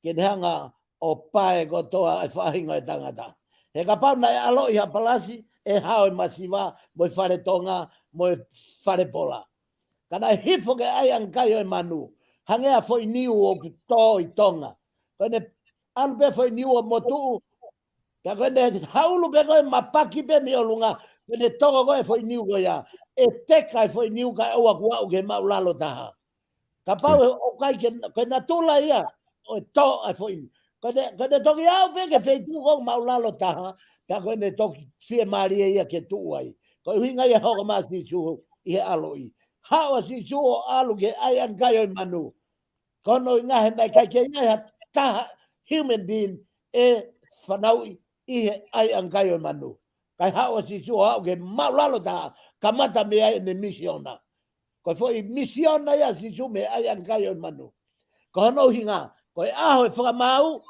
ke ne hanga ʻo pae kotoa e faʻahinga ʻo e tangata. He kapau naʻe ʻaloʻi ha palasi, ʻe hao e masiva, mo e fale tonga, mo e fale pola. Ka naʻe hifo ki he ʻaiʻangakai ʻo e manu, hangē ha foʻi niu ʻoku tō ʻi Tonga. Ko ʻene ʻalu pē foʻi niu ʻo motuʻu, pea ko ʻene haʻulu pē ko e mapaki pē mei ʻolunga, ko ʻene toko ko e foʻi niu ko ia, ʻe teka e foʻi niu kae ʻoua kuo aʻu ki he māʻulalo taha. Kapau ʻe ʻikai ke, ko e natula ia ʻo e tō ʻa e foʻi niu. Ko ʻene, ko ʻene toki aʻu pē ki he feituʻu ko e māʻulalo taha, pea ko ʻene toki fiemālie ia ke tuʻu ai. Ko e ʻuhinga ia hoko mai ʻa Sīsū ʻi he ʻaloʻi. Haʻu ʻa Sīsū ʻo ʻalu ki he ʻaiʻangakai ʻo e manu. Ko hono ʻuhinga he naʻe ʻikai ke ʻi ai ha taha human being ʻe fanauʻi ʻi he ʻaiʻangakai ʻo e manu. Kae haʻu ʻa Sīsū ʻo aʻu ki he māʻulalo taha, kamata mei ai ʻene misiona. Ko e foʻi misiona ia ʻa Sīsū mei he ʻaiʻangakai ʻo e manu. Ko hono ʻuhinga, ko e ʻaho ʻe fakamaau,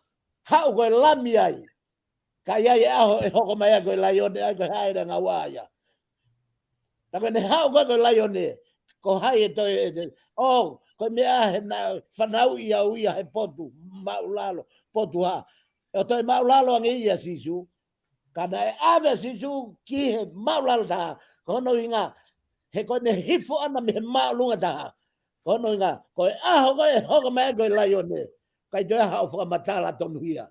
haʻu ko e lami ai. Ka ʻi ai e ʻaho ʻe hoko mai ai ko e laione ai ko e haʻele ngāue ia. Ka ko ʻene haʻu ko e, ko e laione, ko hai ʻe toe, ʻe te, ʻo, ko e meʻa he naʻe fanauʻi au ia he potu, māʻulalo, potu hā. ʻO toe māʻulalo ange ia Sīsū. Ka naʻe ʻave Sīsū ki he māʻulalo taha, ko hono ʻuhinga, he ko ʻene hifo ʻana mei he māʻolunga taha. Ko hono ʻuhinga, ko e ʻaho ko ē ʻe hoko mai ko e laione, ʻikai toe ʻi ai haʻo fakamatala tonuhia.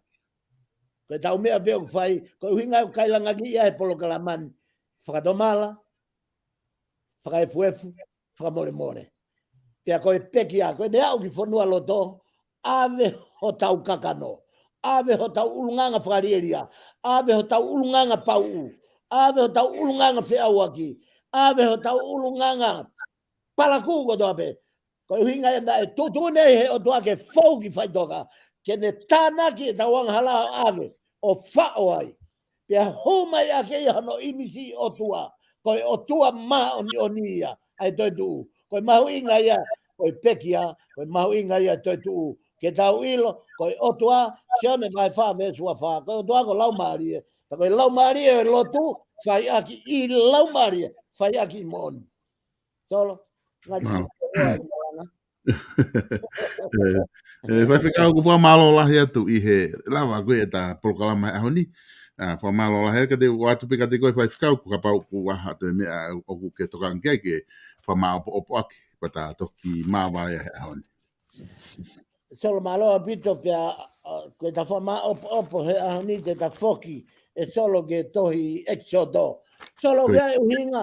Ko e tau meʻa pē ʻoku fai, ko e ʻuhinga ʻoku ʻikai langa ki ai he polokalama ni. Fakatomala, fakaefuefu, fakamolemole. Pea ko e pekia, ko ʻene aʻu ki fonualoto, ʻave hotau kakano, ʻave hotau ʻulungaanga fakalielia, ʻave hotau ʻulungaanga pauʻu, ʻave hotau ʻulungaanga feʻauaki, ʻAve hotau ʻulungaanga palakū kotoa pē. Ko e ʻuhinga ia naʻe tuʻutuʻuni ai he ʻOtua ke fou ki faʻitoka, ke ne tānaki ʻetau angahala ʻo ʻave, ʻo faʻo ai. Pea hū mai ʻaki ia hono ʻimisi ʻOtua, ko e ʻOtua māʻoniʻoni ia ʻa e toetuʻu. Ko e mahuʻinga ia, ko e pekia, ko e mahuʻinga ia toetuʻu. Ke tau ʻilo, ko e ʻOtua, Sione vahe fā veesi ua fā, ko e ʻOtua ko e Laumālie. Ka ko e laumālie ʻo e lotu, fai ʻaki ʻi laumālie, fai ʻaki ʻi moʻoni. Solo, ngali Mālō. Solo, ua, ua, ua. ʻE, ʻe, Faifekau, ʻoku fakamālō lahi atu ʻi he lava ko ē ʻeta polokalama he ʻaho ni. ʻA, fakamālō lahi atu kiate, ʻoatu pē kiate koe Faifekau, kapau ʻoku ʻi ai ha toe meʻa ʻoku ke tokanga ki ai ke fakamāʻopoʻopo ʻaki, pea ta toki māvae he ʻaho ni. Solo, mālō ʻaupito pea, ʻa, ko ʻeta fakamāʻopoʻopo he ʻaho ni te ta foki ʻe Solo ki he tohi ʻEkisoto. Solo, Ko ia. Ko e ʻuhinga,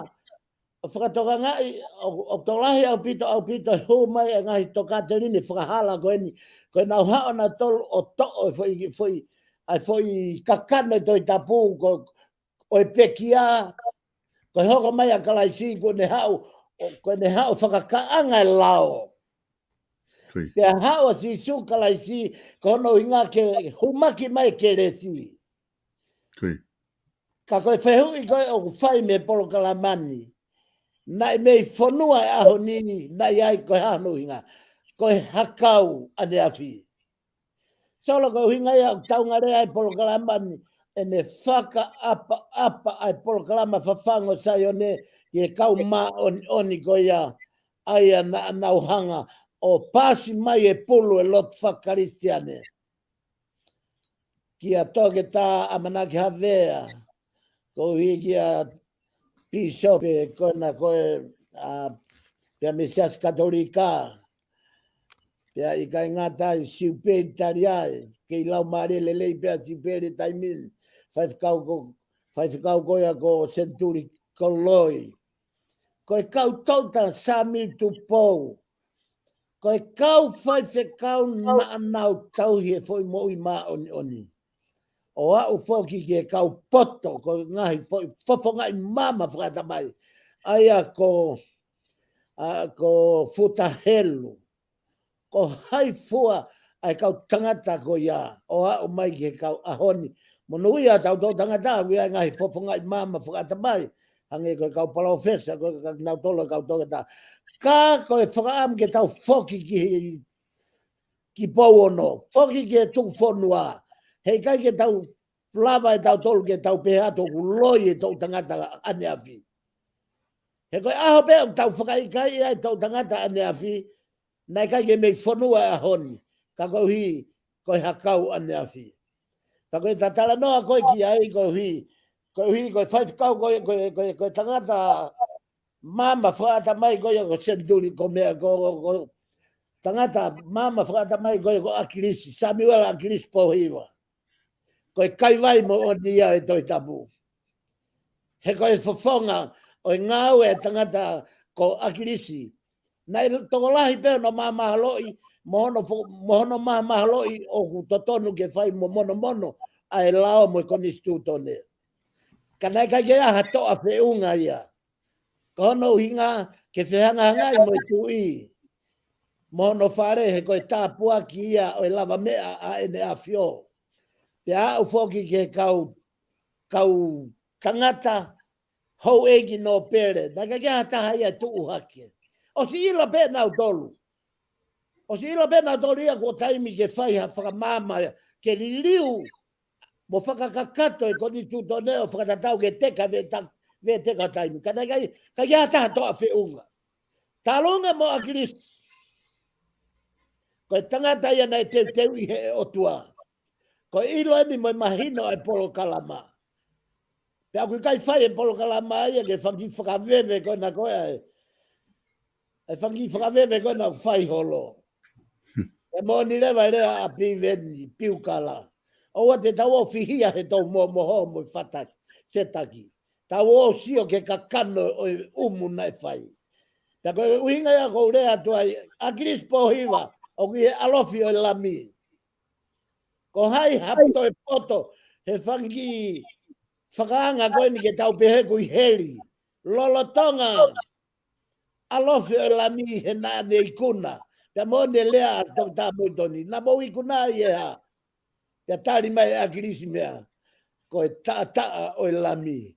ʻo fakatokangaʻi, ʻo, ʻoku tokolahi ʻaupito, ʻaupito e hū mai e ngaahi tokāteline fakahala ko eni, ko ʻenau haʻu nautolu ʻo toʻo e foʻi, foʻi, ʻa e foʻi kakano ʻo e Tohi Tapu, ko, ʻo e pekia, ko e hoko mai ʻa Kalaisi, ko ʻene haʻu, ʻo, ko ʻene haʻu fakakaʻanga e lao. Ko ia. Pea haʻu ʻa Sīsū Kalaisi, ko hono ʻuhinga ke humaki mai e kelesi. Ko ia. Ka ko e fehuʻi ko ē ʻoku fai mei he polokalama ni, naʻe mei fonua he ʻaho ni, naʻe ʻi ai ko e hā hono ʻuhinga, ko e hakau ʻaneafi. Solo, ko e ʻuhinga ia ʻoku tau ngalea ai e polokalama ni, ʻene fakaʻapaʻapa ʻa e polokalama Fafangu ʻo Saione ki he kau māʻoniʻoni ko ia, ʻa ia naʻa nau hanga ʻo pasi mai e pulu e lotu fakakalisitiane. Kia Toketā ʻAmanaki Havea, koeʻuhi kia Pīsope ko ena ko ē, ʻa, pea mei he Siasi Katolika, pea ʻikai ngata ai Siupeli Taliai, kei laumālie lelei pē ʻa Siupeli he taimi ni, faifekau ko, faifekau ko ia ko Senituli Koloi. Ko e kau toketā, Sāmiu Tupou. Ko e kau faifekau naʻa nau tauhi e foʻi moʻui māʻoniʻoni. ʻO aʻu foki ki he kau poto, ko e ngaahi foʻi fofongaʻi maama fakaʻatamai. ʻA ia ko, ʻa, ko Futa Helu. Ko hai fua ʻa e kau tangata ko ia, ʻo aʻu mai ki he kau ʻaho ni. Monūʻia ʻa tautolu tangata, ʻoku ʻi ai e ngaahi fofongaʻi maama fakaʻatamai, hangē ko e kau palōfesa, ko e kau nautolu e kau toketā. Ka ko e fakaʻamu ke tau foki ki he, ki Pouono, foki ki he tuku fonua. Heʻikai ke tau lava ʻe tautolu ke tau pehē atu ʻoku loi e toʻu tangata ʻaneafi. He ko e ʻaho pē ʻoku tau fakaʻikaiʻi ai e toʻu tangata ʻaneafi, naʻe ʻikai ke mei fonua he ʻaho ni, ka koeʻuhi ko e hakau ʻaneafi. Ka ko ʻeta talanoa ko ē ki ai koeʻuhi, koeʻuhi ko e faifekau ko ē, ko e, ko e, ko e tangata maama fakaʻatamai ko ia ko Senituli ko meʻa ko, ko, ko tangata maama fakaʻatamai ko ia ko ʻAkilisi, Samiuela ʻAkilisi Pōhiva. Ko e kaivai moʻoni ia ʻo e Tohi Tapu. He ko e fofonga ʻo e ngāue ʻa e tangata ko ʻAkilisi. Naʻe tokolahi pē hono mahamahaloʻi, mo hono fo-, mo hono mahamahaloʻi ʻoku totonu ke fai mo monomono ʻa e lao mo e konisitūtone. Ka naʻe ʻikai ke ʻi ai ha toʻa feʻunga ia. Ko hono ʻuhinga ke fehangahangai mo e tuʻi mo hono fale, he ko e tāpuaki ia ʻo e lavameʻa ʻa ʻEne ʻAfio. Pea aʻu foki ki he kau, kau tangata houʻeiki nōpele, naʻe ʻikai ke ʻi ai ha taha ia ʻe tuʻu hake. ʻOsi ʻilo pē nautolu. ʻOsi ʻilo pē nautolu ia kuo taimi ke fai ha fakamaama ia, ke liliu mo fakakakato e konisitūtone ʻo fakatatau ki he teka veta-, veteka taimi. Ka naʻe ʻikai, ʻikai ha taha toʻa feʻunga. Talu ange mo ʻAkilisi. Ko e tangata ia naʻe teuteuʻi ʻe he ʻOtua. Ko e ʻilo eni mo e mahino ʻa e polokalama. Pea ʻoku ʻikai fai e polokalama ia ki he fanga kiʻi fakaveve ko ena ko ē ʻa e, e fanga kiʻi fakaveve ko ena ʻoku fai holo. ʻE moʻoni leva e lea ʻa Piveni Piukala. ʻOua te tau ō ʻo fihia he tau momoho mo e fataki, fetaki. Tau ō ʻo sio ki he kakano ʻo e ʻumu naʻe fai. Pea ko e ʻuhinga ia ʻoku ou lea atu ai, ʻAkilisi Pōhiva, ʻoku ʻi he ʻalofi ʻo e Lami. Ko hai ha toe poto he fanga kiʻi fakaanga ko eni ke tau pehē ʻoku ʻi heli. lolotonga ʻalofi ʻo e Lami he naʻa ne ikuna. Pea moʻoni e lea ʻa Toketā Moulitoni, naʻa mou ikuna ia. Pea tali mai ʻe ʻAkilisi meʻa, ko e taʻataʻa ʻo e Lami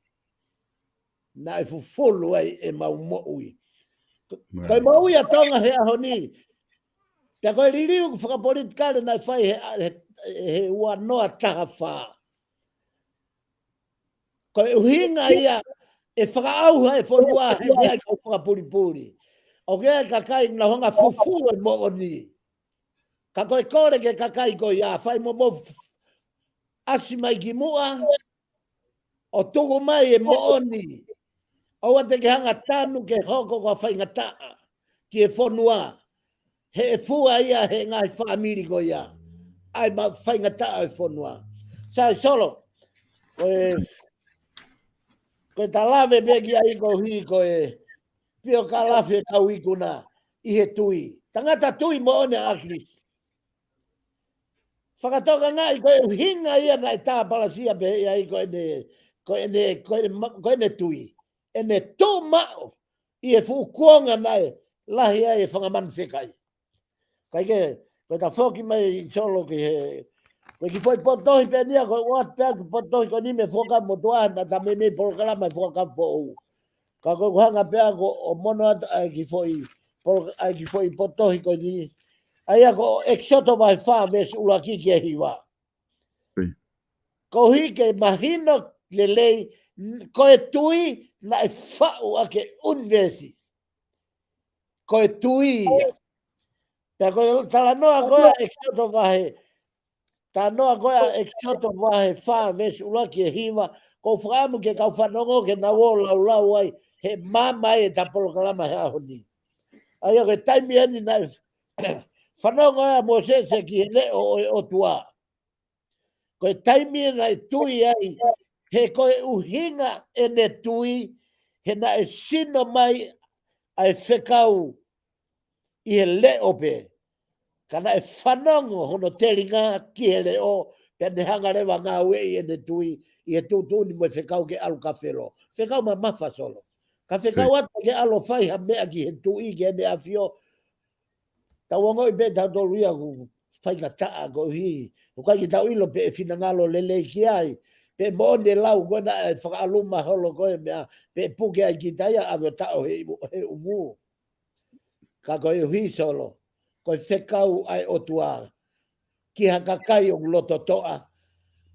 naʻe fufulu ai ʻemau moʻui. Ko e moʻui ʻa Tonga he ʻaho ni. Pea ko e liliu fakapolitikale naʻe fai he, he, he ua noa taha fā. Ko e ʻuhinga ia ʻe fakaʻauha e fonua he meʻa ʻi kau fakapulipuli. ʻOku ʻi ai e kakai naʻa nau hanga fufū e moʻoni. Ka ko e kole ki he kakai ko ia, fai mo mou ʻasi mai ki muʻa, ʻo tuku mai e moʻoni. ʻOua te ke hanga tanu ke hoko ko ha faingataʻa ki he fonua. He ʻe fua ia he ngaahi fāmili ko ia. ʻAi ma faingataʻa e fonua. Sai Solo, ko e, ko e ta lave pē ki ai koeʻuhi ko e piokalafi e kau ikuna ʻi he tui. Tangata tui moʻoni ʻa ʻAkilisi. Fakatokangaʻi ko e ʻuhinga ia naʻe tāpalasia pē ia ai ko ʻene, ko ʻene, ko ʻene ma-, ko ʻene tui. ʻEne tuʻu maʻu ʻi he fuʻu kuonga naʻe lahi ai e fanga manu fekai. Kae kehe, ko e ta foki mai Solo ki he, ko e kiʻi foʻi potohi pē ʻeni ia, ko e ʻoatu pē ʻa e kiʻi potohi ko eni mei he Fuakava Motuʻa, naʻa ta meimei polokalama he Fuakava Foʻou. Ka ko e hanga pē ʻo, ʻo mono atu ʻa e kiʻi foʻi polo-, ʻa e kiʻi foʻi potohi ko eni. ʻA ia ko ʻEkisoto vahe fā veesi ʻuluaki ki he hiva. Koeʻuhi ke mahino lelei, n-, ko e tui naʻe faʻu ʻaki e ʻunivēsi. Ko e tui ia. Pea ko e talanoa ko ē ʻa ʻEkisoto vahe, talanoa ko ē ʻa ʻEkisoto vahe fā veesi ʻuluaki ki he hiva, ʻoku ou fakaʻamu ke kau fanongo ke nau ō laulau ai he maama ʻeta polokalama he ʻaho ni. ʻA ia ko e taimi ʻeni naʻe fanongo ai ʻa Mōsese ki he leʻo ʻo e ʻOtua. Ko e taimi naʻe tui ai, he ko e ʻuhinga ʻene tui, he naʻe sino mai ʻa e fekau ʻi he leʻo pē. Ka naʻe fanongo hono telinga ki he leʻo, pea ne hanga leva ngāueʻi ʻene tui ʻi he tuʻutuʻuni mo e fekau ke ʻalu kia Felo. Fekau mamafa Solo. Ka fekau atu ke ʻalu ʻo fai ha meʻa ki he Tuʻi, ki heʻene ʻAfio, tau ongoʻi pē tautolu ia ʻoku faingataʻa koeʻuhi ʻoku ʻikai ke tau ʻilo pe ʻe finangalo lelei ki ai, pe moʻoni e lau ko ē naʻe fakaʻaluma holo ko ē meʻa, pe puke ai kita ia ʻave ʻo taʻo he, he ʻumu. Ka koeʻuhi Solo, ko e fekau ʻa e ʻOtua ki ha kakai ʻoku loto toʻa,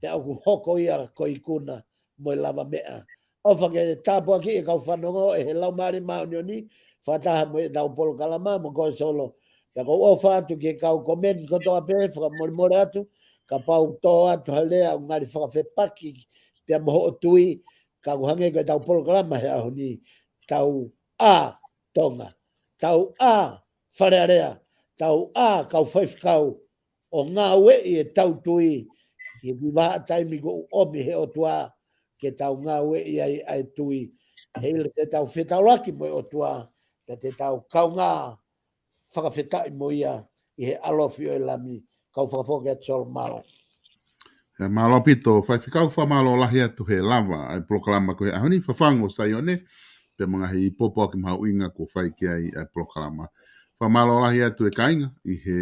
pea ʻoku hoko ia ko e ikuna mo e lavameʻa. ʻOfa ke tāpuakiʻi e kau fanongo ʻe he Laumālie Māʻoniʻoni, fakataha mo ʻetau polokalama, mo koe Solo. Pea ʻoku ou ʻofa atu ki he kau komeni kotoa pē, fakamolemole atu, kapau tō atu ha lea ʻoku ngali fakafepaki pea mo hoʻo tui, ka ʻoku hangē ko ʻetau polokalama he ʻaho ni, tau ʻā Tonga, tau ʻā Fale Alea, tau ʻā kau faifekau, ʻo ngāueʻi ʻetau tui, ʻi he kiʻi vahaʻa taimi kuo ʻomi he ʻOtua, ke tau ngāueʻi ai ʻa e tui, he ʻilo te tau fetaulaki mo e ʻOtua, pea te tau kaungā fakafetaʻi mo ia ʻi he ʻalofi ʻo e Lami, kau fakafoki atu Solo, mālō. ʻE, mālō ʻaupito, faifekau, fakamālō lahi atu he lava ʻa e polokalama ko ē he ʻaho ni, Fafangu ʻo Saione, pea mo e ngaahi pōpoaki mahuʻinga kuo fai ki ai ʻa e polokalama. Fakamālō lahi atu e kāinga, ʻi he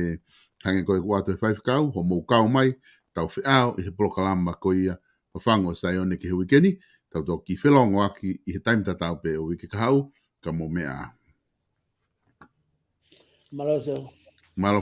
hangē ko e ʻoatu ʻe he faifekau, hoʻomou kau mai, tau feʻao ʻi he polokalama ko ia, Fafangu ʻo Saione ki he uike ni, tau toki felongoaki ʻi he taimi tatau pē ʻo e uike kahaʻu, ka mou meʻa ā. Mālō Solo. Mālō.